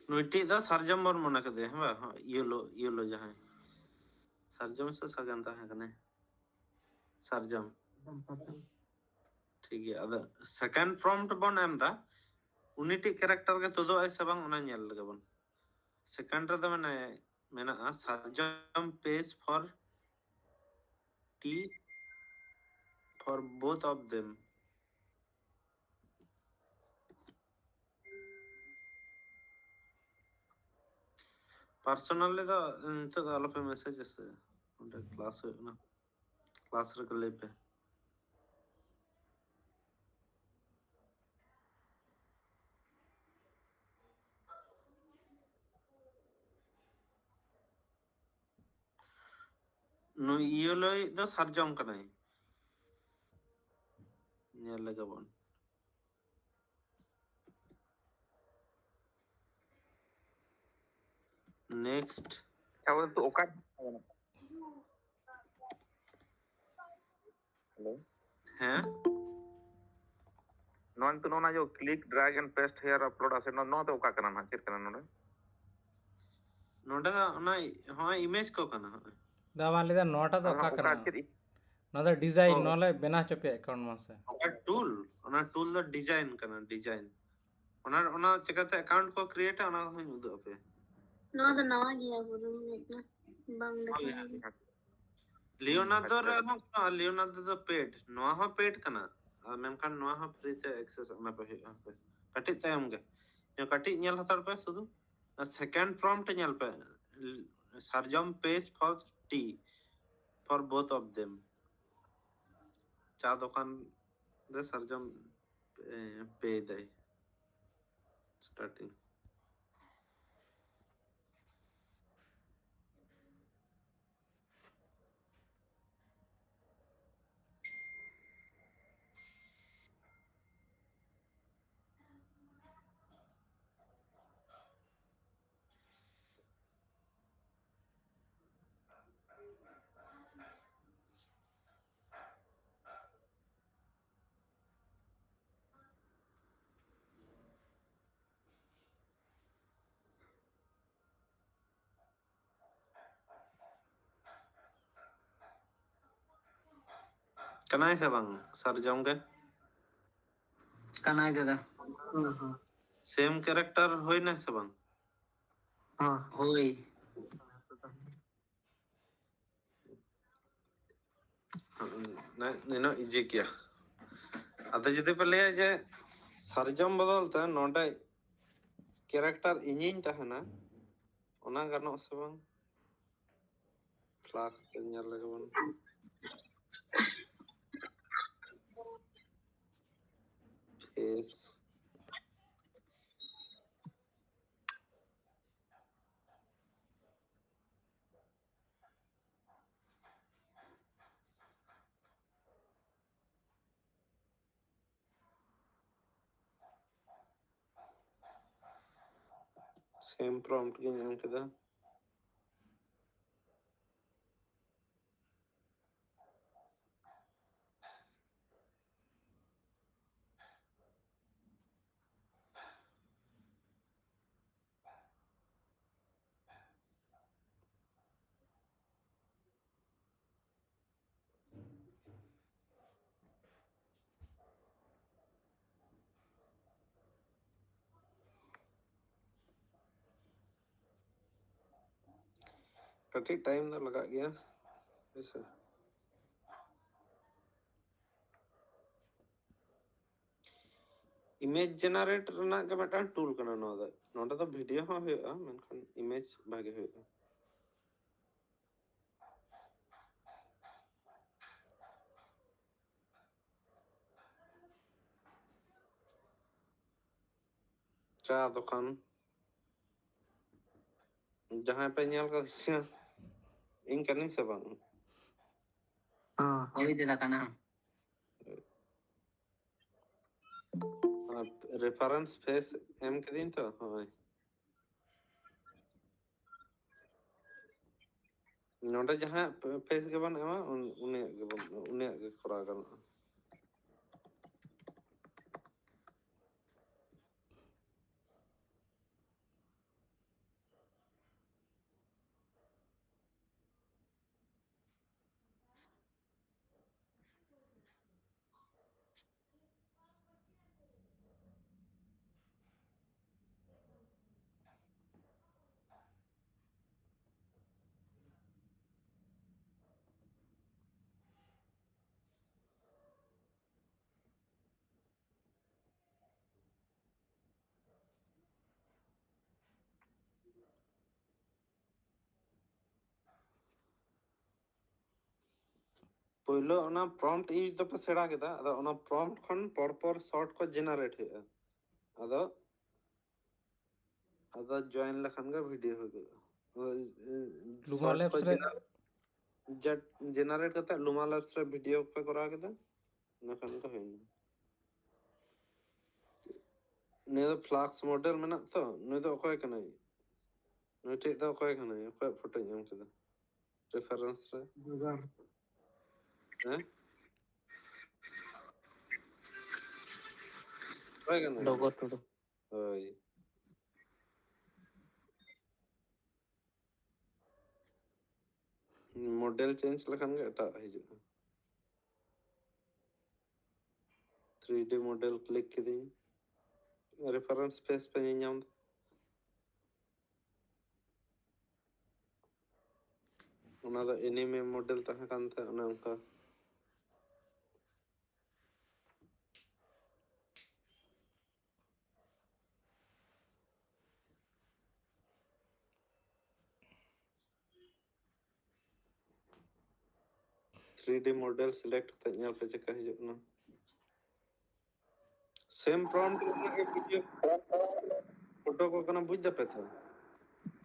ᱱᱩᱭᱴᱤᱡ ᱫᱚ ᱥᱟᱨᱡᱚᱢ ᱵᱚᱱ ᱢᱚᱱᱮ ᱠᱮᱫᱮᱭᱟ, ᱦᱮᱸ ᱵᱟᱝ? ᱦᱚᱸ, ᱤᱭᱮᱞᱳ, ᱤᱭᱮᱞᱳ ᱡᱟᱦᱟᱸᱭ᱾ ᱥᱟᱨᱡᱚᱢ ᱥᱮ ᱥᱟᱜᱮᱱ ᱛᱟᱦᱮᱸ ᱠᱟᱱᱟᱭ? ᱥᱟᱨᱡᱚᱢ᱾ ᱴᱷᱤᱠ ᱜᱮᱭᱟ, ᱟᱫᱚ second prompt ᱵᱚᱱ ᱮᱢ ᱮᱫᱟ, ᱩᱱᱤᱴᱤᱡ ᱠᱮᱨᱮᱠᱴᱟᱨ ᱜᱮ ᱛᱩᱫᱩᱜ ᱟᱭ ᱥᱮ ᱵᱟᱝ, ᱚᱱᱟ ᱧᱮᱞ ᱞᱮᱜᱮ ᱵᱚᱱ᱾ ᱥᱮᱠᱮᱱᱰ ᱨᱮᱫᱚ ᱢᱟᱱᱮ ᱢᱮᱱᱟᱜᱼᱟ, Sarjom page for the for both of them. Personal ᱨᱮᱫᱚ ᱱᱤᱛᱚᱜ ᱫᱚ ᱟᱞᱚᱯᱮ ᱢᱮᱥᱮᱡᱽ ᱟᱥᱮ, ᱚᱸᱰᱮ ᱠᱞᱟᱥ ᱦᱩᱭᱩᱜ ᱠᱟᱱᱟ, ᱠᱞᱟᱥ ᱨᱮᱜᱮ ᱞᱟᱹᱭ ᱯᱮ᱾ ᱱᱩᱭ ᱤᱭᱟᱹ ᱞᱟᱹᱭ ᱫᱚ ᱥᱟᱨᱡᱚᱢ ᱠᱟᱱᱟᱭ᱾ ᱧᱮᱞ ᱞᱮᱜᱮ ᱵᱚᱱ᱾ ᱱᱮᱠᱥᱴ᱾ ᱟᱵᱚ ᱫᱚ ᱚᱠᱟ ᱦᱮᱞᱳ᱾ ᱦᱮᱸ? ᱱᱚᱣᱟ ᱱᱤᱛᱚᱜ ᱱᱚᱣᱟ ᱡᱮ click, drag and paste here, upload asset, ᱱᱚᱣᱟ ᱱᱚᱣᱟ ᱫᱚ ᱚᱠᱟ ᱠᱟᱱᱟ ᱱᱟᱦᱟᱜ? ᱪᱮᱫ ᱠᱟᱱᱟ ᱱᱚᱰᱮ? ᱱᱚᱰᱮ ᱫᱚ ᱚᱱᱟ ᱦᱚᱸᱜᱼᱚᱭ ᱤᱢᱮᱡᱽ ᱠᱚ ᱠᱟᱱᱟ ᱦᱚᱸᱜᱼᱚᱭ᱾ ᱫᱟ ᱵᱟᱝ ᱞᱟᱹᱭᱫᱟ ᱱᱚᱣᱟᱴᱟᱜ ᱫᱚ ᱟᱫᱚ ᱚᱠᱟ ᱚᱠᱟ ᱠᱟᱱᱟ? ᱪᱮᱫ ᱤ- ᱱᱚᱣᱟ ᱫᱚ ᱰᱤᱡᱟᱭᱤᱱ, ᱚ᱾ ᱱᱚᱣᱟ ᱞᱮ ᱵᱮᱱᱟᱣ ᱦᱚᱪᱚ ᱯᱮᱭᱟ ᱮᱠᱟᱣᱩᱱᱴ ᱢᱟᱥᱮ᱾ ᱚᱠᱟ ᱴᱩᱞ? ᱚᱱᱟ ᱴᱩᱞ ᱫᱚ ᱰᱤᱡᱟᱭᱤᱱ ᱠᱟᱱᱟ, ᱰᱤᱡᱟᱭᱤᱱ᱾ ᱚᱱᱟ, ᱚᱱᱟ ᱪᱤᱠᱟᱹᱛᱮ ᱮᱠᱟᱣᱩᱱᱴ ᱠᱚ ᱠᱨᱤᱭᱮᱴᱟ, ᱚᱱᱟ ᱦᱚᱸᱧ ᱩᱫᱩᱜ ᱟᱯᱮᱭᱟ᱾ ᱱᱚᱣᱟ ᱫᱚ ᱱᱟᱣᱟ ᱜᱮᱭᱟ ᱵᱚᱞᱮ, ᱢᱚᱱᱮ ᱠᱟᱱᱟ᱾ ᱵᱟᱝ ᱞᱮᱠᱟ ᱦᱳᱭ, ᱜᱮ᱾ ᱦᱳᱭ᱾ ᱞᱤᱭᱳᱱᱟᱨᱫᱳ ᱟᱪᱪᱷᱟ᱾ ᱨᱮᱦᱚᱸ ᱠᱟᱱᱟ, ᱞᱤᱭᱳᱱᱟᱨᱫᱳ ᱫᱚ ᱯᱮᱰ, ᱱᱚᱣᱟ ᱦᱚᱸ ᱯᱮᱰ ᱠᱟᱱᱟ᱾ ᱟᱨ ᱢᱮᱱᱠᱷᱟᱱ ᱱᱚᱣᱟ ᱦᱚᱸ ᱯᱷᱨᱤ ᱛᱮ ᱮᱠᱥᱮᱥ ᱮᱢᱟ ᱯᱮ ᱦᱩᱭᱩᱜᱼᱟ᱾ ᱦᱟᱯᱮ, ᱠᱟᱹᱴᱤᱡ ᱛᱟᱭᱚᱢ ᱜᱮ, ᱠᱟᱹᱴᱤᱡ ᱧᱮᱞ ᱦᱟᱛᱟᱲ ᱯᱮ ᱥᱩᱫᱷᱩ᱾ ᱥᱮᱠᱮᱱᱰ ᱯᱨᱚᱢᱯᱴ ᱧᱮᱞ ᱯᱮ, Sarjom page for the for both of them. ᱪᱟ ᱫᱚᱠᱟᱱ ᱨᱮ ᱥᱟᱨᱡᱚᱢ, ᱮ, ᱯᱮ ᱫᱟᱭ᱾ ᱥᱴᱟᱨᱴᱤᱝ᱾ ᱠᱟᱱᱟᱭ ᱥᱮ ᱵᱟᱝ ᱥᱟᱨᱡᱚᱢ ᱜᱮ? ᱠᱟᱱᱟᱭ ᱫᱟᱫᱟ᱾ ᱦᱩᱸ, ᱦᱩᱸ᱾ Same character ᱦᱩᱭᱱᱟ ᱥᱮ ᱵᱟᱝ? ᱦᱮᱸ᱾ ᱦᱳᱭ᱾ ᱱᱤᱱᱟᱹᱜ ᱤᱡᱤ ᱜᱮᱭᱟ᱾ ᱟᱫᱚ ᱡᱩᱫᱤ ᱯᱮ ᱞᱟᱹᱭᱟ ᱡᱮ ᱥᱟᱨᱡᱚᱢ ᱵᱚᱫᱚᱞ ᱛᱮ ᱱᱚᱰᱮ character ᱤᱧᱤᱧ ᱛᱟᱦᱮᱱᱟ, ᱚᱱᱟ ᱜᱟᱱᱚᱜ ᱟᱥᱮ ᱵᱟᱝ? Flask ᱛᱮ ᱧᱮᱞ ᱞᱮᱜᱮ ᱵᱚᱱ᱾ Face᱾ Same prompt ᱜᱤᱧ ᱮᱢ ᱠᱮᱫᱟ᱾ ᱠᱟᱹᱴᱤᱡ time ᱫᱚ ᱞᱟᱜᱟᱜ ᱜᱮᱭᱟ, ᱦᱳᱭ ᱥᱮ᱾ Image generate ᱨᱮᱱᱟᱜ ᱜᱮ ᱢᱤᱫᱴᱟᱝ tool ᱠᱟᱱᱟ ᱱᱚᱣᱟ ᱫᱚ᱾ ᱱᱚᱸᱰᱮ ᱫᱚ video ᱦᱚᱸ ᱦᱩᱭᱩᱜᱼᱟ, ᱢᱮᱱᱠᱷᱟᱱ image ᱵᱷᱟᱜᱮ ᱦᱩᱭᱩᱜᱼᱟ᱾ ᱪᱟ ᱫᱚᱠᱟᱱ᱾ ᱡᱟᱦᱟᱸᱭ ᱯᱮ ᱧᱮᱞ ᱠᱟᱫᱤᱧᱟ, ᱤᱧ ᱠᱟᱹᱱᱟᱹᱧ ᱥᱮ ᱵᱟᱝ? ᱦᱳᱭ ᱫᱟᱫᱟ ᱠᱟᱱᱟ᱾ Reference face ᱮᱢ ᱠᱤᱫᱤᱧ ᱛᱚ, ᱦᱳᱭ᱾ ᱱᱚᱰᱮ ᱡᱟᱦᱟᱸᱭᱟᱜ face ᱜᱮᱵᱚᱱ ᱮᱢᱟ, ᱩᱱ-, ᱩᱱᱤᱭᱟᱜ ᱜᱮᱵᱚᱱ, ᱩᱱᱤᱭᱟᱜ ᱜᱮ ᱠᱚᱨᱟᱣ ᱜᱟᱱᱚᱜᱼᱟ᱾ ᱯᱳᱭᱞᱳ ᱚᱱᱟ prompt use ᱫᱚᱯᱮ ᱥᱮᱬᱟ ᱠᱮᱫᱟ, ᱟᱫᱚ ᱚᱱᱟ prompt ᱠᱷᱚᱱ ᱯᱚᱨ ᱯᱚᱨ short ᱠᱚ generate ᱦᱩᱭᱩᱜᱼᱟ᱾ ᱟᱫᱚ ᱟᱫᱚ join ᱞᱮᱠᱷᱟᱱ ᱜᱮ video ᱦᱩᱭ ᱜᱚᱫᱚᱜᱼᱟ᱾ ᱟᱫᱚ, ᱮ, Luma short Labs ᱠᱚ ᱨᱮ gener-, ᱡᱮ-, generate ᱠᱟᱛᱮ Luma Labs ᱨᱮ video ᱯᱮ ᱠᱚᱨᱟᱣ ᱠᱮᱫᱟ, ᱤᱱᱟᱹ ᱠᱷᱟᱱ ᱜᱮ ᱦᱩᱭᱱᱟ᱾ ᱱᱤᱭᱟᱹ ᱫᱚ Flux model ᱢᱮᱱᱟᱜ ᱛᱚ, ᱱᱩᱭ ᱫᱚ ᱚᱠᱚᱭ ᱠᱟᱱᱟᱭ? ᱱᱩᱭ ᱴᱷᱮᱡ ᱫᱚ ᱚᱠᱚᱭ ᱠᱟᱱᱟᱭ? ᱚᱠᱚᱭᱟᱜ ᱯᱷᱳᱴᱳᱧ ᱮᱢ ᱠᱮᱫᱟ reference ᱨᱮ? ᱵᱷᱮᱜᱟᱨ᱾ ᱦᱮᱸ? ᱚᱠᱚᱭ ᱠᱟᱱᱟᱭ? ᱰᱚᱜᱚᱨ ᱴᱩᱰᱩ᱾ ᱦᱳᱭ᱾ Model change ᱞᱮᱠᱷᱟᱱ ᱜᱮ ᱮᱴᱟᱜ ᱦᱤᱡᱩᱜᱼᱟ᱾ Three D model click ᱠᱤᱫᱟᱹᱧ, reference face ᱯᱮ ᱧᱮᱞᱧᱟᱢ ᱫᱟ᱾ ᱚᱱᱟ ᱫᱚ anime model ᱛᱟᱦᱮᱸ ᱠᱟᱱ ᱛᱟᱦᱮᱸ, ᱚᱱᱮ ᱚᱱᱠᱟ᱾ Three D model select ᱠᱟᱛᱮ ᱧᱮᱞ ᱯᱮ ᱪᱮᱫᱠᱟ ᱦᱤᱡᱩᱜ ᱠᱟᱱᱟ᱾ Same prompt ᱨᱮᱱᱟᱜ ᱜᱮ video ᱯᱷᱳᱴᱳ ᱠᱚ ᱠᱟᱱᱟ, ᱵᱩᱡ ᱫᱟᱯᱮ ᱛᱚ?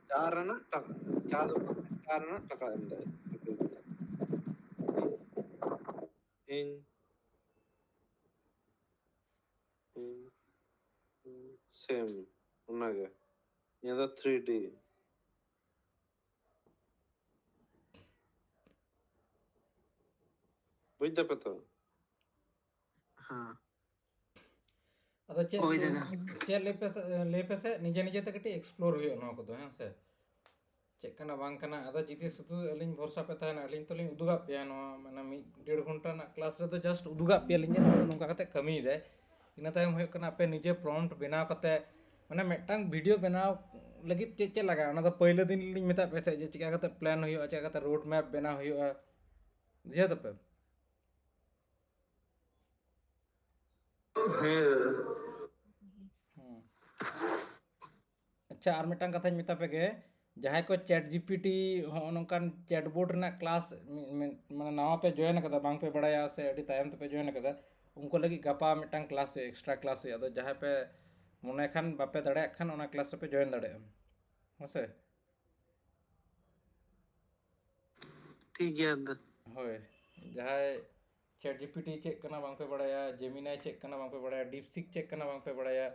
ᱪᱟ ᱨᱮᱱᱟᱜ ᱴᱟᱠᱟ, ᱪᱟ ᱫᱚᱠᱟᱱ ᱨᱮ ᱪᱟ ᱨᱮᱱᱟᱜ ᱴᱟᱠᱟ ᱮᱢ ᱫᱟᱭ᱾ ᱤᱧ, ᱤᱧ, same ᱚᱱᱟᱜᱮ᱾ ᱱᱤᱭᱟᱹ ᱫᱚ three D᱾ ᱵᱩᱡ ᱫᱟᱯᱮ ᱛᱚ? ᱦᱮᱸ᱾ ᱟᱫᱚ ᱪᱮᱫ ᱦᱳᱭ ᱠᱚ-, ᱫᱟᱫᱟ᱾ ᱪᱮᱫ ᱞᱟᱹᱭ ᱯᱮ ᱥᱮ, ᱞᱟᱹᱭ ᱯᱮᱥᱮ, ᱱᱤᱡᱮ ᱱᱤᱡᱮ ᱛᱮ ᱠᱟᱹᱴᱤᱡ explore ᱦᱩᱭᱩᱜᱼᱟ ᱱᱚᱣᱟ ᱠᱚᱫᱚ, ᱦᱮᱸ ᱥᱮ? ᱪᱮᱫ ᱠᱟᱱᱟ ᱵᱟᱝ ᱠᱟᱱᱟ, ᱟᱫᱚ ᱡᱩᱫᱤ ᱥᱩᱫᱷᱩ ᱟᱹᱞᱤᱧ ᱵᱷᱚᱨᱥᱟ ᱯᱮ ᱛᱟᱦᱮᱱᱟ, ᱟᱹᱞᱤᱧ ᱛᱚᱞᱤᱧ ᱩᱫᱩᱜᱟᱜ ᱯᱮᱭᱟ ᱱᱚᱣᱟ, ᱢᱟᱱᱮ ᱢᱤᱫ ᱰᱮᱲ ᱜᱷᱚᱱᱴᱟ ᱨᱮᱱᱟᱜ class ᱨᱮᱫᱚ just ᱩᱫᱩᱜᱟᱜ ᱯᱮᱭᱟᱞᱤᱧ ᱡᱮ ᱱᱚᱣᱟ ᱫᱚ ᱱᱚᱝᱠᱟ ᱠᱟᱛᱮ ᱠᱟᱹᱢᱤᱭᱮᱫᱟᱭ᱾ ᱤᱱᱟᱹ ᱛᱟᱭᱚᱢ ᱦᱩᱭᱩᱜ ᱠᱟᱱᱟ ᱟᱯᱮ ᱱᱤᱡᱮ prompt ᱵᱮᱱᱟᱣ ᱠᱟᱛᱮ, ᱢᱟᱱᱮ ᱢᱤᱫᱴᱟᱝ video ᱵᱮᱱᱟᱣ ᱞᱟᱹᱜᱤᱫ ᱪᱮᱫ ᱪᱮᱫ ᱞᱟᱜᱟᱜᱼᱟ, ᱚᱱᱟ ᱫᱚ ᱯᱟᱹᱭᱞᱟᱹ ᱫᱤᱱ ᱞᱤᱧ ᱢᱮᱛᱟᱫ ᱯᱮ ᱛᱟᱦᱮᱸᱫ ᱡᱮ ᱪᱮᱠᱟ ᱠᱟᱛᱮ plan ᱦᱩᱭᱩᱜᱼᱟ, ᱪᱮᱠᱟ ᱠᱟᱛᱮ road map ᱵᱮᱱᱟᱣ ᱦᱩᱭᱩᱜᱼᱟ, ᱵᱩᱡᱷᱟᱹᱣ ᱫᱟᱯᱮ? ᱦᱮᱸ᱾ ᱦᱮᱸ᱾ ᱟᱪᱪᱷᱟ, ᱟᱨ ᱢᱤᱫᱴᱟᱝ ᱠᱟᱛᱷᱟᱧ ᱢᱮᱛᱟ ᱯᱮᱜᱮ, ᱡᱟᱦᱟᱸᱭ ᱠᱚ ᱪᱮᱴ ᱡᱤᱯᱤᱴᱤ ᱦᱚᱸᱜᱼᱚ ᱱᱚᱝᱠᱟᱱ ᱪᱮᱴᱵᱳᱴ ᱨᱮᱱᱟᱜ ᱠᱞᱟᱥ ᱢᱟᱱᱮ ᱱᱟᱣᱟ ᱯᱮ ᱡᱚᱭᱮᱱ ᱟᱠᱟᱫᱟ, ᱵᱟᱝ ᱯᱮ ᱵᱟᱲᱟᱭᱟ ᱥᱮ ᱟᱹᱰᱤ ᱛᱟᱭᱚᱢ ᱛᱮᱯᱮ ᱡᱚᱭᱮᱱ ᱟᱠᱟᱫᱟ, ᱩᱱᱠᱩ ᱞᱟᱹᱜᱤᱫ ᱜᱟᱯᱟ ᱢᱤᱫᱴᱟᱝ ᱠᱞᱟᱥ ᱦᱩᱭᱩᱜᱼᱟ, ᱮᱠᱥᱴᱨᱟ ᱠᱞᱟᱥ ᱦᱩᱭᱩᱜᱼᱟ᱾ ᱟᱫᱚ ᱡᱟᱦᱟᱸᱭ ᱯᱮ ᱢᱚᱱᱮ ᱠᱷᱟᱱ, ᱵᱟᱯᱮ ᱫᱟᱲᱮᱭᱟᱜ ᱠᱷᱟᱱ ᱚᱱᱟ ᱠᱞᱟᱥ ᱨᱮᱯᱮ ᱡᱚᱭᱮᱱ ᱫᱟᱲᱮᱭᱟᱜᱼᱟ᱾ ᱦᱮᱸ ᱥᱮ? ᱴᱷᱤᱠ ᱜᱮᱭᱟ ᱫᱟ᱾ ᱦᱳᱭ, ᱡᱟᱦᱟᱸᱭ ᱪᱮᱴ ᱡᱤᱯᱤᱴᱤ ᱪᱮᱫ ᱠᱟᱱᱟ ᱵᱟᱝ ᱯᱮ ᱵᱟᱲᱟᱭᱟ, ᱡᱮᱢᱤᱱᱟᱭ ᱪᱮᱫ ᱠᱟᱱᱟ ᱵᱟᱝ ᱯᱮ ᱵᱟᱲᱟᱭᱟ, ᱰᱤᱯᱥᱤᱠ ᱪᱮᱫ ᱠᱟᱱᱟ ᱵᱟᱝ ᱯᱮ ᱵᱟᱲᱟᱭᱟ,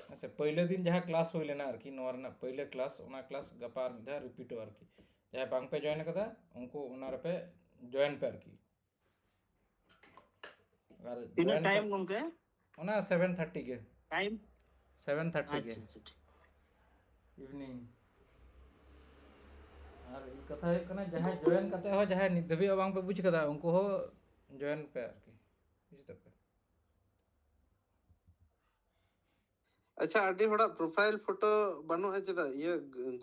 ᱦᱮᱸ ᱥᱮ, ᱯᱟᱹᱭᱞᱟᱹ ᱫᱤᱱ ᱡᱟᱦᱟᱸ ᱠᱞᱟᱥ ᱦᱩᱭ ᱞᱮᱱᱟ ᱟᱨᱠᱤ, ᱱᱚᱣᱟ ᱨᱮᱱᱟᱜ ᱯᱟᱹᱭᱞᱟᱹ ᱠᱞᱟᱥ, ᱚᱱᱟ ᱠᱞᱟᱥ ᱜᱟᱯᱟ ᱟᱨ ᱢᱤᱫ ᱫᱷᱟᱣ ᱨᱤᱯᱤᱴᱚᱜᱼᱟ ᱟᱨᱠᱤ᱾ ᱡᱟᱦᱟᱸᱭ ᱵᱟᱝ ᱯᱮ ᱡᱚᱭᱮᱱ ᱟᱠᱟᱫᱟ, ᱩᱱᱠᱩ ᱚᱱᱟ ᱨᱮᱯᱮ ᱡᱚᱭᱮᱱ ᱯᱮ ᱟᱨᱠᱤ᱾ ᱟᱨ ᱛᱤᱱᱟᱹᱜ ᱡᱚᱭᱮᱱ ᱴᱟᱭᱤᱢ ᱠᱟ- ᱜᱚᱝᱠᱮ? ᱚᱱᱟ ᱥᱮᱵᱷᱮᱱ ᱛᱷᱟᱨᱴᱤ ᱜᱮ᱾ ᱴᱟᱭᱤᱢ? ᱥᱮᱵᱷᱮᱱ ᱛᱷᱟᱨᱴᱤ ᱜᱮ ᱟᱪᱪᱷᱟ, ᱟᱪᱪᱷᱟ, ᱴᱷᱤᱠ᱾ ᱤᱵᱷᱤᱱᱤᱝ᱾ ᱟᱨ ᱠᱟᱛᱷᱟ ᱦᱩᱭᱩᱜ ᱠᱟᱱᱟ, ᱡᱟᱦᱟᱸᱭ ᱡᱚᱭᱮᱱ ᱠᱟᱛᱮ ᱦᱚᱸ ᱡᱟᱦᱟᱸᱭ ᱱᱤᱛ ᱫᱷᱟᱹᱵᱤᱡ ᱦᱚᱸ ᱵᱟᱝ ᱯᱮ ᱵᱩᱡᱽ ᱠᱟᱫᱟ, ᱩᱱᱠᱩ ᱦᱚᱸ ᱡᱚᱭᱮᱱ ᱯᱮ ᱟᱨᱠᱤ, ᱵᱩᱡᱽ ᱫᱟᱯᱮ᱾ ᱟᱪᱪᱷᱟ, ᱟᱹᱰᱤ ᱦᱚᱲᱟᱜ ᱯᱨᱚᱯᱷᱟᱭᱤᱞ ᱯᱷᱳᱴᱳ ᱵᱟᱹᱱᱩᱜᱼᱟ ᱪᱮᱫᱟᱜ? ᱤᱭᱟᱹ,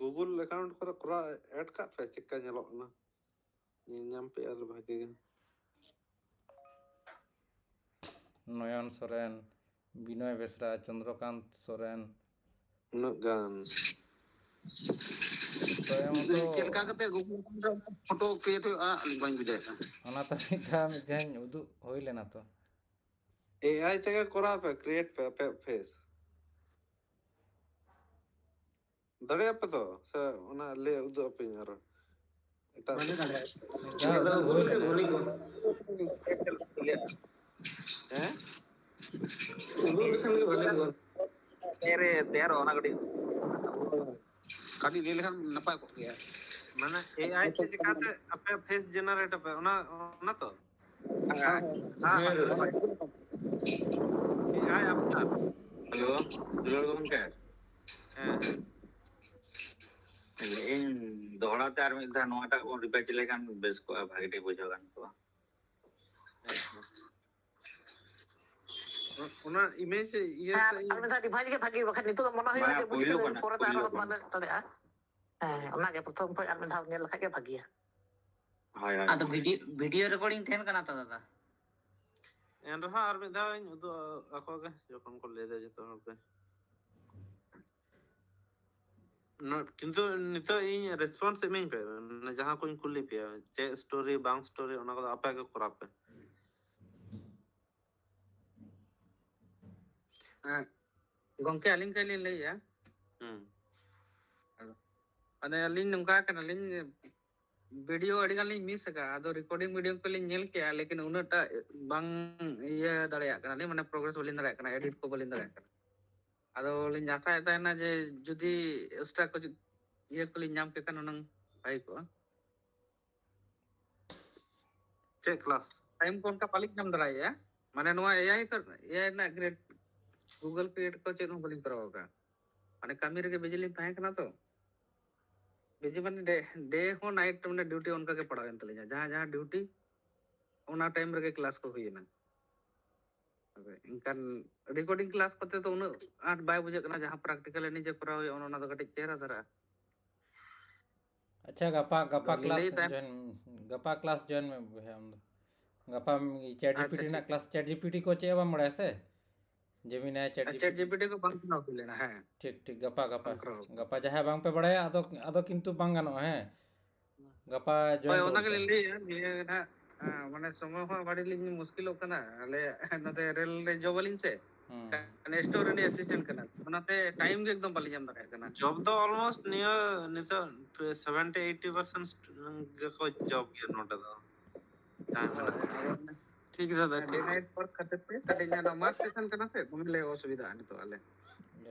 ᱜᱩᱜᱩᱞ ᱮᱠᱟᱣᱩᱱᱴ ᱠᱚᱨᱮ ᱠᱚᱨᱟᱣ ᱮᱰ ᱠᱟᱜ ᱯᱮ, ᱪᱮᱫᱠᱟ ᱧᱮᱞᱚᱜ ᱠᱟᱱᱟ, ᱧᱮᱞ ᱧᱟᱢ ᱯᱮ ᱟᱨ ᱵᱷᱟᱜᱮ ᱜᱮ᱾ ᱱᱚᱭᱚᱱ ᱥᱚᱨᱮᱱ, ᱵᱤᱱᱚᱭ ᱵᱮᱥᱨᱟ, ᱪᱚᱱᱫᱨᱚᱠᱟᱱᱛ ᱥᱚᱨᱮᱱ᱾ ᱩᱱᱟᱹᱜ ᱜᱟᱱ᱾ ᱛᱚ ᱮᱢ ᱦᱚᱸᱛᱚ ᱪᱮᱫ ᱞᱮᱠᱟ ᱠᱟᱛᱮ ᱜᱩᱜᱩᱞ ᱮᱠᱟᱣᱩᱱᱴ ᱨᱮ ᱯᱷᱳᱴᱳ ᱠᱨᱤᱭᱮᱴ ᱦᱩᱭᱩᱜᱼᱟ, ᱟᱹᱞᱤᱧ ᱵᱟᱹᱧ ᱵᱩᱡᱷᱟᱹᱣᱮᱫ ᱠᱟᱱᱟ᱾ ᱚᱱᱟ ᱛᱚ ᱢᱤᱫ ᱫᱷᱟᱣ ᱢᱤᱫ ᱫᱷᱟᱣ ᱩᱫᱩᱜ ᱦᱩᱭ ᱞᱮᱱᱟ ᱛᱚ᱾ ᱮ ᱟᱭ ᱛᱮᱜᱮ ᱠᱚᱨᱟᱣ ᱯᱮ, ᱠᱨᱤᱭᱮᱴ ᱯᱮ ᱟᱯᱮᱭᱟᱜ ᱯᱷᱮᱥ᱾ ᱫᱟᱲᱮᱭᱟᱜ ᱯᱮ ᱛᱚ? ᱥᱮ ᱚᱱᱟ ᱞᱟᱹᱭ ᱩᱫᱩᱜ ᱟᱯᱮᱧ ᱟᱨᱚ? ᱮᱴᱟᱜ ᱵᱟᱞᱮ ᱥᱮᱫ᱾ ᱫᱟᱲᱮᱭᱟᱜᱼᱟ᱾ ᱢᱤᱫ ᱫᱷᱟᱣ ᱩᱫᱩᱜ ᱦᱩᱭ ᱞᱮᱱᱟ᱾ ᱦᱮᱸ? ᱩᱫᱩᱜ ᱞᱮᱠᱷᱟᱱ ᱜᱮ ᱵᱷᱟᱞᱮ ᱠᱚᱜᱼᱟ᱾ ᱛᱮᱭᱟᱨ ᱨᱮ, ᱛᱮᱭᱟᱨᱚᱜᱼᱟ ᱚᱱᱟ ᱠᱟᱹᱴᱤᱡ᱾ ᱠᱟᱹᱴᱤᱡ ᱞᱟᱹᱭ ᱞᱮᱠᱷᱟᱱ ᱱᱟᱯᱟᱭ ᱠᱚᱜ ᱜᱮᱭᱟ᱾ ᱢᱟᱱᱮ ᱮ ᱟᱭ ᱛᱮ ᱪᱤᱠᱟᱛᱮ ᱟᱯᱮ ᱯᱷᱮᱥ ᱡᱮᱱᱟᱨᱮᱴ ᱟᱯᱮ, ᱚᱱᱟ, ᱚᱱᱟ ᱛᱚ? ᱦᱮᱸ, ᱦᱮᱸ, ᱦᱮᱸ᱾ ᱮ ᱟᱭ ᱟᱯᱱᱟᱨ᱾ ᱦᱮᱞᱳ, ᱫᱩᱞᱟᱹᱲ ᱜᱚᱢᱠᱮ᱾ ᱦᱮᱸ, ᱦᱮᱸ᱾ ᱤᱧ ᱫᱚᱦᱲᱟ ᱛᱮ ᱟᱨ ᱢᱤᱫ ᱫᱷᱟᱣ ᱱᱚᱣᱟᱴᱟᱜ ᱵᱚᱱ ᱨᱤᱯᱮᱪ ᱞᱮᱠᱷᱟᱱ ᱵᱮᱥ ᱠᱚᱜᱼᱟ, ᱵᱷᱟᱜᱮ ᱴᱷᱤᱠ ᱵᱩᱡᱷᱟᱹᱣ ᱜᱟᱱ ᱠᱚᱜᱼᱟ᱾ ᱚ-, ᱚᱱᱟ ᱤᱢᱮᱡᱽ ᱤᱭᱟᱹ ᱦᱮᱸ, ᱛᱮ ᱟᱨ ᱤᱧ ᱢᱤᱫ ᱫᱷᱟᱣ ᱨᱤᱵᱷᱟᱭᱤᱡᱽ ᱜᱮ ᱵᱷᱟᱜᱤ, ᱵᱟᱠᱷᱟᱱ ᱱᱤᱛᱚᱜ ᱫᱚ ᱢᱚᱱᱮ ᱦᱩᱭᱩᱜᱼᱟ ᱵᱟᱝᱟ, ᱡᱮ ᱵᱩᱡᱽ ᱯᱳᱭᱞᱳ ᱠᱟᱫᱟᱹᱧ, ᱠᱟᱱᱟ, ᱯᱚᱨᱮ ᱫᱚ ᱯᱳᱭᱞᱳ ᱟᱨᱦᱚᱸ ᱠᱟᱱᱟ᱾ ᱵᱟᱞᱮ ᱫᱟᱲᱮᱭᱟᱜᱼᱟ᱾ ᱦᱮᱸ, ᱚᱱᱟᱜᱮ ᱯᱨᱚᱛᱷᱚᱢ ᱠᱷᱚᱱ ᱟᱨ ᱢᱤᱫ ᱫᱷᱟᱣ ᱧᱮᱞ ᱞᱮᱠᱷᱟᱡ ᱜᱮ ᱵᱷᱟᱜᱤᱭᱟ᱾ ᱦᱳᱭ, ᱦᱳᱭ᱾ ᱟᱫᱚ ᱵᱷᱤᱰᱤᱭᱳ ᱵᱷᱤᱰᱤᱭᱳ ᱨᱮᱠᱚᱨᱰᱤᱝ ᱛᱟᱦᱮᱱ ᱠᱟᱱᱟ ᱛᱚ ᱫᱟᱫᱟ? ᱮᱱ ᱨᱮᱦᱚᱸ ᱟᱨ ᱢᱤᱫ ᱫᱷᱟᱣ ᱤᱧ ᱩᱫᱩᱜ ᱟᱠᱚ ᱜᱮ, ᱡᱚᱠᱷᱚᱱ ᱠᱚ ᱞᱟᱹᱭ ᱫᱟ ᱡᱚᱛᱚ ᱦᱚᱲ ᱜᱮ᱾ ᱱᱚ-, ᱠᱤᱱᱛᱩ ᱱᱤᱛᱚᱜ ᱤᱧ ᱨᱮᱥᱯᱚᱱᱥ ᱮᱢᱟᱹᱧ ᱯᱮ, ᱢᱟᱱᱮ ᱡᱟᱦᱟᱸ ᱠᱚᱧ ᱠᱩᱞᱤ ᱯᱮᱭᱟ, ᱪᱮᱫ ᱥᱴᱳᱨᱤ ᱵᱟᱝ ᱥᱴᱳᱨᱤ, ᱚᱱᱟ ᱠᱚᱫᱚ ᱟᱯᱮ ᱜᱮ ᱠᱚᱨᱟᱣ ᱯᱮ᱾ ᱦᱮᱸ, ᱜᱚᱝᱠᱮ, ᱟᱹᱞᱤᱧ ᱠᱟᱹᱡ ᱞᱤᱧ ᱞᱟᱹᱭᱮᱜᱼᱟ᱾ ᱦᱩᱸ᱾ ᱢᱟᱱᱮ, ᱟᱹᱞᱤᱧ ᱱᱚᱝᱠᱟ ᱠᱟᱱᱟᱞᱤᱧ, ᱵᱷᱤᱰᱤᱭᱳ ᱟᱹᱰᱤ ᱜᱟᱱ ᱞᱤᱧ ᱢᱤᱥ ᱟᱠᱟᱫᱼᱟ᱾ ᱟᱫᱚ ᱨᱮᱠᱚᱨᱰᱤᱝ ᱵᱷᱤᱰᱤᱭᱳ ᱠᱚᱞᱤᱧ ᱧᱮᱞ ᱠᱮᱜᱼᱟ, ᱞᱮᱠᱤᱱ ᱩᱱᱟᱹᱜ ᱴᱟ ᱵᱟᱝ ᱤᱭᱟᱹ ᱫᱟᱲᱮᱭᱟᱜ ᱠᱟᱱᱟᱞᱤᱧ, ᱢᱟᱱᱮ, ᱯᱨᱚᱜᱨᱮᱥ ᱵᱟᱹᱞᱤᱧ ᱫᱟᱲᱮᱭᱟᱜ ᱠᱟᱱᱟ, ᱮᱰᱤᱴ ᱠᱚ ᱵᱟᱹᱞᱤᱧ ᱫᱟᱲᱮᱭᱟᱜ ᱠᱟᱱᱟ᱾ ᱟᱫᱚ ᱞᱤᱧ ᱟᱥᱟᱭᱮᱫ ᱛᱟᱦᱮᱱᱟ ᱡᱮ ᱡᱩᱫᱤ ᱮᱠᱥᱴᱨᱟ ᱠᱚ ᱡᱩᱫᱤ ᱤᱭᱟᱹ ᱠᱚᱞᱤᱧ ᱧᱟᱢ ᱠᱮ ᱠᱷᱟᱱ ᱦᱩᱱᱟᱹᱝ ᱵᱷᱟᱹᱜᱤ ᱠᱚᱜᱼᱟ᱾ ᱪᱮᱫ ᱠᱞᱟᱥ? ᱴᱟᱭᱤᱢ ᱠᱚ ᱚᱱᱠᱟ ᱵᱟᱹᱞᱤᱧ ᱧᱟᱢ ᱫᱟᱲᱮᱭᱟᱜᱼᱟ᱾ ᱢᱟᱱᱮ, ᱱᱚᱣᱟ ᱮ ᱟᱭ ᱠᱚ, ᱮ ᱟᱭ ᱨᱮᱱᱟᱜ ᱠᱨᱤᱭᱮᱴ, ᱜᱩᱜᱚᱞ ᱠᱨᱤᱭᱮᱴ ᱠᱚ ᱪᱮᱫ ᱦᱚᱸ ᱵᱟᱹᱞᱤᱧ ᱠᱚᱨᱟᱣ ᱟᱠᱟᱫᱼᱟ᱾ ᱢᱟᱱᱮ, ᱠᱟᱹᱢᱤ ᱨᱮᱜᱮ ᱵᱤᱡᱤ ᱞᱤᱧ ᱛᱟᱦᱮᱸ ᱠᱟᱱᱟ ᱛᱚ᱾ ᱵᱤᱡᱤ ᱢᱟᱱᱮ, ᱰᱮ, ᱰᱮ ᱦᱚᱸ ᱱᱟᱭᱤᱴ, ᱢᱟᱱᱮ, ᱰᱤᱭᱩᱴᱤ ᱚᱱᱠᱟ ᱜᱮ ᱯᱟᱲᱟᱣᱮᱱ ᱛᱟᱹᱞᱤᱧᱟ᱾ ᱡᱟᱦᱟᱸ ᱡᱟᱦᱟᱸ ᱰᱤᱭᱩᱴᱤ, ᱚᱱᱟ ᱴᱟᱭᱤᱢ ᱨᱮᱜᱮ ᱠᱞᱟᱥ ᱠᱚ ᱦᱩᱭᱮᱱᱟ᱾ ᱟᱫᱚ ᱮᱱᱠᱷᱟᱱ ᱨᱮᱠᱚᱨᱰᱤᱝ ᱠᱞᱟᱥ ᱠᱚᱛᱮ ᱫᱚ ᱩᱱᱟᱹᱜ ᱟᱸᱴ ᱵᱟᱭ ᱵᱩᱡᱷᱟᱹᱜ ᱠᱟᱱᱟ, ᱡᱟᱦᱟᱸ ᱯᱨᱮᱠᱴᱤᱠᱟᱞ ᱱᱤᱡᱮ ᱠᱚᱨᱟᱣ ᱦᱩᱭᱩᱜᱼᱟ, ᱚᱱᱟ, ᱚᱱᱟ ᱫᱚ ᱠᱟᱹᱴᱤᱡ ᱪᱮᱦᱨᱟ ᱫᱷᱟᱨᱟ᱾ ᱟᱪᱪᱷᱟ, ᱜᱟᱯᱟ, ᱜᱟᱯᱟ ᱟᱫᱚ ᱞᱤᱧ ᱠᱞᱟᱥ ᱞᱟᱹᱭᱮᱫ ᱛᱟᱦᱮᱸᱫ ᱡᱚᱭᱮᱱ, ᱜᱟᱯᱟ ᱠᱞᱟᱥ ᱡᱚᱭᱮᱱ ᱢᱮ ᱵᱚᱭᱦᱟ ᱟᱢ ᱫᱚ᱾ ᱜᱟᱯᱟ ᱪᱮᱴ ᱟᱪᱪᱷᱟ, ᱡᱤᱯᱤᱴᱤ ᱨᱮᱱᱟᱜ ᱴᱷᱤᱠ᱾ ᱠᱞᱟᱥ, ᱪᱮᱴ ᱡᱤᱯᱤᱴᱤ ᱠᱚ ᱪᱮᱫ ᱦᱚᱸ ᱵᱟᱢ ᱵᱟᱲᱟᱭᱟ ᱥᱮ? ᱡᱮᱢᱤᱱᱟᱭ, ᱪᱮᱴ ᱟᱨ ᱪᱮᱴ ᱡᱤᱯᱤᱴᱤ᱾ ᱡᱤᱯᱤᱴᱤ ᱠᱚ ᱵᱟᱝ ᱠᱚᱨᱟᱣ ᱦᱩᱭ ᱞᱮᱱᱟ, ᱦᱮᱸ᱾ ᱴᱷᱤᱠ, ᱴᱷᱤᱠ, ᱜᱟᱯᱟ, ᱜᱟᱯᱟ᱾ ᱵᱟᱝ ᱠᱚᱨᱟᱣ ᱦᱩᱭ ᱞᱮᱱᱟ᱾ ᱜᱟᱯᱟ ᱡᱟᱦᱟᱸᱭ ᱵᱟᱝ ᱯᱮ ᱵᱟᱲᱟᱭᱟ, ᱟᱫᱚ, ᱟᱫᱚ ᱠᱤᱱᱛᱩ ᱵᱟᱝ ᱜᱟᱱᱚᱜᱼᱟ, ᱦᱮᱸ? ᱜᱟᱯᱟ ᱦᱳᱭ, ᱡᱚᱭᱮᱱ ᱚᱱᱟ ᱛᱟᱵᱚᱱ ᱯᱮ᱾ ᱜᱮᱞᱤᱧ ᱞᱟᱹᱭᱮᱫᱼᱟ, ᱱᱤᱭᱟᱹ ᱱᱟᱦᱟᱜ, ᱦᱮᱸ, ᱢᱟᱱᱮ ᱥᱚᱢᱚᱭ ᱦᱚᱸ ᱟᱹᱰᱤ ᱞᱤᱧ ᱢᱩᱥᱠᱤᱞᱚᱜ ᱠᱟᱱᱟ᱾ ᱟᱞᱮ ᱱᱚᱛᱮ ᱨᱮᱞ ᱨᱮ ᱡᱚᱵ ᱟᱹᱞᱤᱧ ᱥᱮ, ᱦᱩᱸ᱾ ᱢᱟᱱᱮ ᱥᱴᱳᱨ ᱨᱤᱱᱤᱡ ᱮᱥᱤᱥᱴᱮᱱᱴ ᱠᱟᱱᱟ, ᱚᱱᱟᱛᱮ ᱴᱟᱭᱤᱢ ᱜᱮ ᱮᱠᱫᱚᱢ ᱵᱟᱹᱞᱤᱧ ᱧᱟᱢ ᱫᱟᱲᱮᱭᱟᱜ ᱠᱟᱱᱟ᱾ ᱡᱚᱵ ᱫᱚ ᱚᱞᱢᱳᱥᱴ ᱱᱤᱭᱟᱹ ᱱᱤᱛᱚᱜ ᱥᱮᱵᱷᱮᱱᱴᱤ ᱮᱭᱤᱴᱤ ᱯᱟᱨᱥᱮᱱᱴ ᱜᱮᱠᱚ ᱡᱚᱵ ᱜᱮᱭᱟ ᱱᱚᱰᱮ ᱫᱚ᱾ ᱡᱟᱦᱟᱸ ᱢᱮᱱᱟᱜ ᱠᱚᱣᱟ᱾ ᱦᱳᱭ, ᱟᱫᱚ ᱚᱱᱮ ᱴᱷᱤᱠ ᱫᱟᱫᱟ, ᱦᱮᱸ, ᱴᱷᱤᱠ᱾ ᱰᱮ ᱱᱟᱭᱤᱴ ᱣᱟᱨᱠ ᱠᱷᱟᱹᱛᱤᱨ ᱛᱮ ᱠᱟᱹᱴᱤᱡ ᱧᱮᱞ ᱢᱟᱨᱪ ᱥᱮᱥᱚᱱ ᱠᱟᱱᱟ ᱥᱮ, ᱫᱚᱢᱮ ᱞᱮ ᱚᱥᱩᱵᱤᱫᱷᱟᱜᱼᱟ ᱱᱤᱛᱚᱜ ᱟᱞᱮ᱾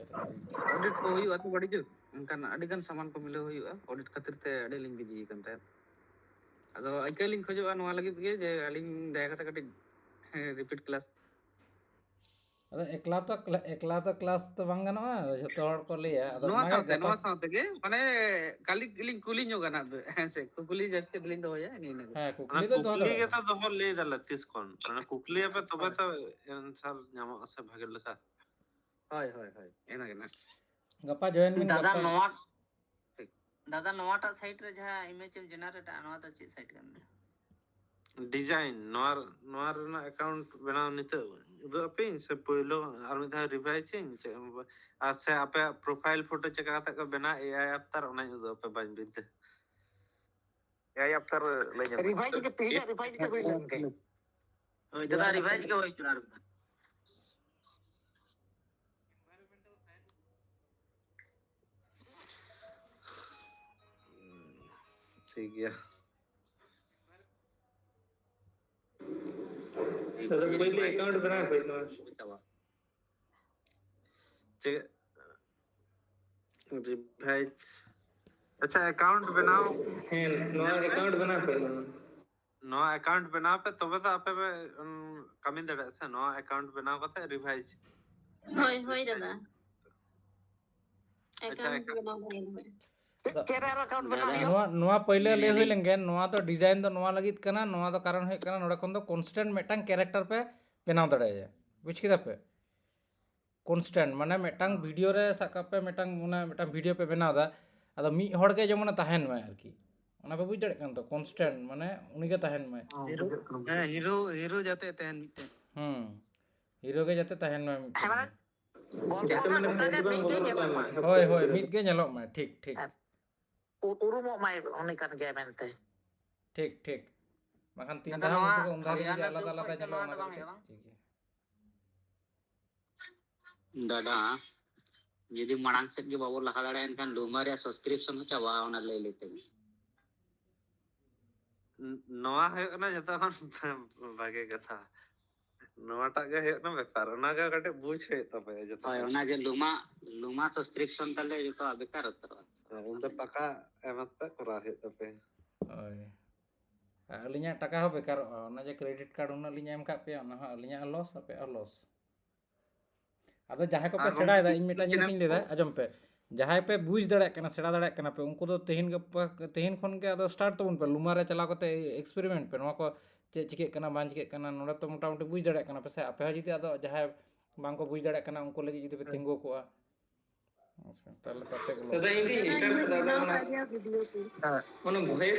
ᱚᱰᱤᱴ ᱠᱚ ᱦᱩᱭᱩᱜᱼᱟ ᱛᱚ ᱟᱹᱰᱤ ᱡᱳᱨ, ᱮᱱᱠᱷᱟᱱ ᱟᱹᱰᱤ ᱜᱟᱱ ᱥᱟᱢᱟᱱ ᱠᱚ ᱢᱤᱞᱟᱹᱣ ᱦᱩᱭᱩᱜᱼᱟ, ᱚᱰᱤᱴ ᱠᱷᱟᱹᱛᱤᱨ ᱛᱮ ᱟᱹᱰᱤ ᱞᱤᱧ ᱵᱤᱡᱤ ᱟᱠᱟᱱ ᱛᱟᱦᱮᱸᱫ᱾ ᱟᱫᱚ ᱟᱹᱭᱠᱟᱹ ᱞᱤᱧ ᱠᱷᱚᱡᱚᱜᱼᱟ ᱱᱚᱣᱟ ᱞᱟᱹᱜᱤᱫ ᱜᱮ ᱡᱮ ᱟᱹᱞᱤᱧ ᱫᱟᱭᱟ ᱠᱟᱛᱮ ᱠᱟᱹᱴᱤᱡ, ᱦᱮᱸ, ᱨᱤᱯᱤᱴ ᱠᱞᱟᱥ᱾ ᱟᱫᱚ ᱮᱠᱞᱟ ᱛᱚ ᱠᱞᱟ-, ᱮᱠᱞᱟ ᱛᱚ ᱠᱞᱟᱥ ᱛᱚ ᱵᱟᱝ ᱜᱟᱱᱚᱜᱼᱟ, ᱡᱷᱚᱛᱚ ᱦᱚᱲ ᱠᱚ ᱞᱟᱹᱭᱟ᱾ ᱟᱫᱚ ᱱᱚᱣᱟ ᱚᱱᱟᱜᱮ ᱥᱟᱶᱛᱮ, ᱜᱟᱯᱟ, ᱱᱚᱣᱟ ᱥᱟᱶ ᱛᱮᱜᱮ, ᱢᱟᱱᱮ, ᱠᱟᱹᱞᱤ ᱞᱤᱧ ᱠᱩᱞᱤ ᱧᱚᱜᱟ ᱱᱟᱜ, ᱦᱮᱸ ᱥᱮ, ᱠᱩᱠᱞᱤ ᱡᱟᱹᱥᱛᱤ ᱵᱟᱹᱞᱤᱧ ᱫᱚᱦᱚᱭᱟ, ᱤᱱᱟᱹ ᱤᱱᱟᱹ ᱜᱮ᱾ ᱦᱮᱸ, ᱚᱱᱟ ᱠᱩᱠᱞᱤ ᱫᱚ ᱫᱚᱦᱚ ᱠᱩᱠᱞᱤ ᱫᱟᱲᱮᱭᱟᱜᱼᱟ᱾ ᱜᱮᱛᱚ ᱫᱚᱦᱚ ᱞᱟᱹᱭ ᱫᱟᱞᱮ ᱛᱤᱥ ᱠᱷᱚᱱ, ᱢᱟᱱᱮ ᱠᱩᱠᱞᱤᱭᱟᱯᱮ ᱛᱚᱵᱮ ᱦᱳᱭ᱾ ᱛᱚ ᱮᱱᱥᱟᱨ ᱧᱟᱢᱚᱜᱼᱟ ᱥᱮ ᱵᱷᱟᱜᱮ ᱞᱮᱠᱟ᱾ ᱦᱳᱭ, ᱦᱳᱭ, ᱦᱳᱭ, ᱤᱱᱟᱹ ᱜᱮ ᱱᱟᱜ᱾ ᱜᱟᱯᱟ ᱡᱚᱭᱮᱱ ᱵᱤᱱ, ᱫᱟᱫᱟ, ᱜᱟᱯᱟ᱾ ᱱᱚᱣᱟ ᱴᱷᱤᱠ᱾ ᱫᱟᱫᱟ, ᱱᱚᱣᱟᱴᱟᱜ ᱥᱟᱭᱤᱴ ᱨᱮ ᱡᱟᱦᱟᱸ ᱤᱢᱮᱡᱽ ᱮᱢ ᱡᱮᱱᱟᱨᱮᱴᱟ, ᱱᱚᱣᱟ ᱫᱚ ᱪᱮᱫ ᱥᱟᱭᱤᱴ ᱠᱟᱱᱟ? ᱰᱤᱡᱟᱭᱤᱱ, ᱱᱚᱣᱟ, ᱱᱚᱣᱟ ᱨᱮᱱᱟᱜ ᱮᱠᱟᱣᱩᱱᱴ ᱵᱮᱱᱟᱣ ᱱᱤᱛᱚᱜ ᱩᱫᱩᱜ ᱟᱯᱮᱧ ᱥᱮ ᱯᱳᱭᱞᱳ ᱟᱨ ᱢᱤᱫ ᱫᱷᱟᱣ ᱨᱤᱵᱷᱟᱭᱤᱡᱽ ᱤᱧ? ᱪᱮᱫ ᱮᱢ ᱵᱟ-, ᱟᱨ ᱥᱮ ᱟᱯᱮᱭᱟᱜ ᱯᱨᱚᱯᱷᱟᱭᱤᱞ ᱯᱷᱳᱴᱳ ᱪᱮᱠᱟ ᱠᱟᱛᱮ ᱠᱚ ᱵᱮᱱᱟᱣ ᱮ ᱟᱭ ᱟᱯᱛᱟᱨ, ᱚᱱᱟᱧ ᱩᱫᱩᱜ ᱟᱯᱮ ᱵᱟᱹᱧ ᱵᱤᱱ ᱛᱮ? ᱮᱭᱟᱭ ᱟᱯᱛᱟᱨ ᱞᱟᱹᱭ ᱧᱟᱢ ᱨᱤᱵᱷᱟᱭᱤᱡᱽ ᱜᱮ ᱛᱮᱦᱮᱧᱟᱜ ᱨᱤᱵᱷᱟᱭᱤᱡᱽ ᱜᱮ ᱦᱩᱭ ᱞᱮᱱ ᱜᱮ᱾ ᱦᱳᱭ ᱫᱟᱫᱟ, ᱨᱤᱵᱷᱟᱭᱤᱡᱽ ᱜᱮ ᱦᱩᱭ ᱦᱚᱪᱚ ᱟᱨ ᱢᱤᱫ ᱫᱷᱟᱣ᱾ ᱴᱷᱤᱠ ᱜᱮᱭᱟ᱾ ᱫᱟᱫᱟ, ᱯᱳᱭᱞᱳ ᱮᱠᱟᱣᱩᱱᱴ ᱵᱮᱱᱟᱣ ᱦᱩᱭ ᱱᱟ᱾ ᱪᱮᱫ? ᱨᱤᱵᱷᱟᱭᱤᱡᱽ᱾ ᱟᱪᱪᱷᱟ, ᱮᱠᱟᱣᱩᱱᱴ ᱵᱮᱱᱟᱣ᱾ ᱦᱮᱸ, ᱱᱚᱣᱟ ᱮᱠᱟᱣᱩᱱᱴ ᱵᱮᱱᱟᱣ ᱦᱩᱭ ᱱᱟ᱾ ᱱᱚᱣᱟ ᱮᱠᱟᱣᱩᱱᱴ ᱵᱮᱱᱟᱣ ᱯᱮ, ᱛᱚᱵᱮ ᱛᱚ ᱟᱯᱮ ᱯᱮ, ᱩᱢ, ᱠᱟᱹᱢᱤ ᱫᱟᱲᱮᱭᱟᱜᱼᱟ ᱥᱮ᱾ ᱱᱚᱣᱟ ᱮᱠᱟᱣᱩᱱᱴ ᱵᱮᱱᱟᱣ ᱠᱟᱛᱮ ᱨᱤᱵᱷᱟᱭᱤᱡᱽ᱾ ᱦᱳᱭ, ᱦᱳᱭ, ᱫᱟᱫᱟ᱾ ᱟᱪᱪᱷᱟ, ᱮᱠᱟᱣᱩᱱᱴ ᱮᱠᱟᱣᱩᱱᱴ᱾ ᱵᱮᱱᱟᱣ ᱦᱩᱭ ᱮᱱᱟ᱾ ᱪᱮᱫ ᱪᱮᱦᱨᱟ ᱮᱠᱟᱣᱩᱱᱴ ᱵᱮᱱᱟᱣ ᱫᱟᱫᱟ, ᱦᱩᱭᱩᱜᱼᱟ? ᱱᱚᱣᱟ, ᱱᱚᱣᱟ ᱯᱟᱹᱭᱞᱟᱹ ᱞᱟᱹᱭ ᱦᱩᱭ ᱞᱮᱱ ᱜᱮ, ᱱᱚᱣᱟ ᱫᱚ ᱰᱤᱡᱟᱭᱤᱱ ᱫᱚ ᱱᱚᱣᱟ ᱞᱟᱹᱜᱤᱫ ᱠᱟᱱᱟ, ᱱᱚᱣᱟ ᱫᱚ ᱠᱟᱨᱚᱱ ᱦᱩᱭᱩᱜ ᱠᱟᱱᱟ, ᱱᱚᱰᱮ ᱠᱷᱚᱱ ᱫᱚ ᱠᱚᱱᱥᱴᱮᱱᱴ ᱢᱤᱫᱴᱟᱝ ᱠᱮᱨᱮᱠᱴᱟᱨ ᱯᱮ ᱵᱮᱱᱟᱣ ᱫᱟᱲᱮᱭᱟᱜᱼᱟ᱾ ᱵᱩᱡᱽ ᱠᱮᱫᱟ ᱯᱮ? ᱠᱚᱱᱥᱴᱮᱱᱴ ᱢᱟᱱᱮ ᱢᱤᱫᱴᱟᱝ ᱵᱷᱤᱰᱤᱭᱳ ᱨᱮ ᱥᱟᱵ ᱠᱟᱜ ᱯᱮ, ᱢᱤᱫᱴᱟᱝ, ᱚᱱᱟ ᱢᱤᱫᱴᱟᱝ ᱵᱷᱤᱰᱤᱭᱳ ᱯᱮ ᱵᱮᱱᱟᱣ ᱮᱫᱟ, ᱟᱫᱚ ᱢᱤᱫ ᱦᱚᱲ ᱜᱮ ᱡᱮᱢᱚᱱᱮ ᱛᱟᱦᱮᱱ ᱢᱟᱭ ᱟᱨᱠᱤ᱾ ᱚᱱᱟ ᱯᱮ ᱵᱩᱡᱽ ᱫᱟᱲᱮᱭᱟᱜ ᱠᱟᱱᱟ ᱛᱚ? ᱠᱚᱱᱥᱴᱮᱱᱴ ᱢᱟᱱᱮ ᱩᱱᱤ ᱜᱮ ᱛᱟᱦᱮᱱ ᱢᱟᱭ᱾ ᱦᱮᱸ, ᱦᱤᱨᱳ, ᱦᱤᱨᱳ ᱡᱟᱛᱮ ᱛᱟᱦᱮᱱ ᱢᱤᱫᱴᱮᱱ᱾ ᱦᱩᱸ, ᱦᱤᱨᱳ ᱜᱮ ᱡᱟᱛᱮ ᱛᱟᱦᱮᱱ ᱢᱟᱭ ᱢᱤᱫᱴᱮᱱ᱾ ᱦᱮᱸ, ᱢᱟᱱᱮ ᱜᱚᱞᱯᱚ ᱡᱟᱛᱮ ᱨᱮᱱᱟᱜ ᱢᱟᱱᱮ ᱜᱚᱴᱟ ᱜᱮ ᱵᱚᱫᱚᱞ ᱢᱤᱫ ᱜᱮ ᱠᱚᱜ ᱛᱟᱭ ᱧᱮᱞᱚᱜ ᱢᱟ᱾ ᱢᱟ᱾ ᱦᱳᱭ, ᱦᱳᱭ, ᱢᱤᱫ ᱜᱮ ᱧᱮᱞᱚᱜ ᱢᱟᱭ᱾ ᱴᱷᱤᱠ, ᱴᱷᱤᱠ᱾ ᱦᱮᱸ᱾ ᱩ-, ᱩᱨᱩᱢᱚᱜ ᱢᱟᱭ ᱩᱱᱤ ᱠᱟᱱ ᱜᱮᱭᱟᱭ ᱢᱮᱱᱛᱮ᱾ ᱴᱷᱤᱠ, ᱴᱷᱤᱠ᱾ ᱵᱟᱠᱷᱟᱱ ᱛᱤᱱ ᱟᱫᱚ ᱫᱷᱟᱣ ᱱᱚᱣᱟ ᱩᱱᱠᱩ ᱠᱚ ᱩᱱ ᱫᱷᱟᱣ ᱜᱮ ᱦᱚᱨᱤᱭᱟᱱᱟ ᱡᱩᱫᱤ ᱟᱞᱟᱫᱟ ᱵᱞᱩ ᱟᱞᱟᱫᱟ ᱠᱷᱚᱡ ᱫᱚ ᱧᱮᱞᱚᱜᱼᱟ, ᱱᱚᱣᱟ ᱚᱱᱟ ᱫᱚ ᱫᱚ ᱵᱟᱝ ᱠᱟᱹᱴᱤᱡ ᱦᱩᱭᱩᱜᱼᱟ ᱵᱟᱝ? ᱴᱷᱤᱠ ᱜᱮᱭᱟ᱾ ᱫᱟᱫᱟ, ᱡᱩᱫᱤ ᱢᱟᱲᱟᱝ ᱥᱮᱫ ᱜᱮ ᱵᱟᱵᱚ ᱞᱟᱦᱟ ᱫᱟᱲᱮᱭᱟᱜᱼᱟ, ᱮᱱᱠᱷᱟᱱ ᱞᱩᱢᱟ ᱨᱮᱭᱟᱜ ᱥᱟᱵᱥᱠᱨᱤᱯᱥᱚᱱ ᱦᱚᱸ ᱪᱟᱵᱟᱜᱼᱟ ᱚᱱᱟ ᱞᱟᱹᱭ ᱞᱟᱹᱭ ᱛᱮᱜᱮ᱾ ᱱᱚᱣᱟ ᱦᱩᱭᱩᱜ ᱠᱟᱱᱟ ᱡᱚᱛᱚ ᱠᱷᱚᱱ ᱵᱷᱟᱜᱮ ᱠᱟᱛᱷᱟ᱾ ᱱᱚᱣᱟᱴᱟᱜ ᱜᱮ ᱦᱩᱭᱩᱜ ᱠᱟᱱᱟ ᱵᱮᱯᱟᱨ, ᱚᱱᱟ ᱜᱮ ᱠᱟᱹᱴᱤᱡ ᱵᱩᱡᱽ ᱦᱩᱭᱩᱜ ᱛᱟᱯᱮᱭᱟ ᱡᱚᱛᱚ ᱦᱳᱭ, ᱦᱚᱲ᱾ ᱚᱱᱟ ᱡᱮ ᱞᱩᱢᱟ, ᱞᱩᱢᱟ ᱥᱟᱵᱥᱠᱨᱤᱯᱥᱚᱱ ᱛᱟᱦᱞᱮ ᱡᱚᱛᱚ ᱵᱮᱠᱟᱨ ᱩᱛᱟᱹᱨᱚᱜᱼᱟ᱾ ᱦᱮᱸ, ᱩᱱᱫᱚ ᱴᱟᱠᱟ ᱮᱢ ᱠᱟᱛᱮ ᱠᱚᱨᱟᱣ ᱦᱩᱭᱩᱜ ᱛᱟᱯᱮᱭᱟ᱾ ᱦᱳᱭ᱾ ᱟᱨ ᱟᱹᱞᱤᱧᱟᱜ ᱴᱟᱠᱟ ᱦᱚᱸ ᱵᱮᱠᱟᱨᱚᱜᱼᱟ᱾ ᱚᱱᱟ ᱡᱮ ᱠᱨᱮᱰᱤᱴ ᱠᱟᱨᱰ ᱩᱱᱟᱹᱜ ᱞᱤᱧ ᱮᱢ ᱠᱟᱜ ᱯᱮᱭᱟ, ᱚᱱᱟ ᱦᱚᱸ ᱟᱹᱞᱤᱧᱟᱜ ᱦᱚᱸ ᱞᱚᱥ, ᱟᱯᱮᱭᱟᱜ ᱦᱚᱸ ᱞᱚᱥ᱾ ᱟᱫᱚ ᱡᱟᱦᱟᱸᱭ ᱠᱚᱯᱮ ᱟᱨ ᱥᱮᱬᱟᱭᱮᱫᱟ, ᱩᱱᱠᱩ ᱤᱧ ᱢᱤᱫᱴᱟᱝ ᱡᱤᱱᱤᱥ ᱤᱧ ᱞᱟᱹᱭᱫᱟ, ᱠᱚ ᱟᱸᱡᱚᱢ ᱯᱮ᱾ ᱡᱟᱦᱟᱸᱭ ᱯᱮ ᱵᱩᱡᱽ ᱫᱟᱲᱮᱭᱟᱜ ᱠᱟᱱᱟ, ᱥᱮᱬᱟ ᱫᱟᱲᱮᱭᱟᱜ ᱠᱟᱱᱟ ᱯᱮ, ᱩᱱᱠᱩ ᱫᱚ ᱛᱮᱦᱮᱧ ᱜᱟᱯᱟ, ᱛᱮᱦᱮᱧ ᱠᱷᱚᱱ ᱜᱮ ᱟᱫᱚ ᱥᱴᱟᱨᱴ ᱛᱟᱵᱚᱱ ᱯᱮ᱾ ᱞᱩᱢᱟ ᱨᱮ ᱪᱟᱞᱟᱣ ᱠᱟᱛᱮ ᱮᱠᱥᱯᱮᱨᱤᱢᱮᱱᱴ ᱯᱮ᱾ ᱱᱚᱣᱟ ᱠᱚ ᱪᱮᱫ ᱪᱤᱠᱟᱹᱜ ᱠᱟᱱᱟ, ᱵᱟᱝ ᱪᱤᱠᱟᱹᱜ ᱠᱟᱱᱟ, ᱱᱚᱰᱮ ᱛᱚ ᱢᱚᱴᱟᱢᱩᱴᱤ ᱵᱩᱡᱽ ᱫᱟᱲᱮᱭᱟᱜ ᱠᱟᱱᱟ ᱯᱮ ᱥᱮ? ᱟᱯᱮ ᱦᱚᱸ ᱡᱩᱫᱤ ᱟᱫᱚ ᱡᱟᱦᱟᱸᱭ ᱵᱟᱝ ᱠᱚ ᱵᱩᱡᱽ ᱫᱟᱲᱮᱭᱟᱜ ᱠᱟᱱᱟ, ᱩᱱᱠᱩ ᱞᱟᱹᱜᱤᱫ ᱡᱩᱫᱤ ᱯᱮ ᱦᱮᱸ᱾ ᱛᱤᱸᱜᱩ ᱠᱚᱜᱼᱟ, ᱦᱮᱸ ᱥᱮ, ᱛᱟᱦᱞᱮ ᱛᱚ ᱟᱯᱮ ᱜᱮ ᱞᱚᱥ᱾ ᱫᱟᱫᱟ, ᱤᱧ ᱫᱩᱧ ᱥᱴᱟᱨᱴ ᱠᱟᱫᱟ, ᱟᱫᱚ ᱚᱱᱟ, ᱦᱮᱸ᱾ ᱚᱱᱟ ᱵᱷᱚᱭᱮᱥ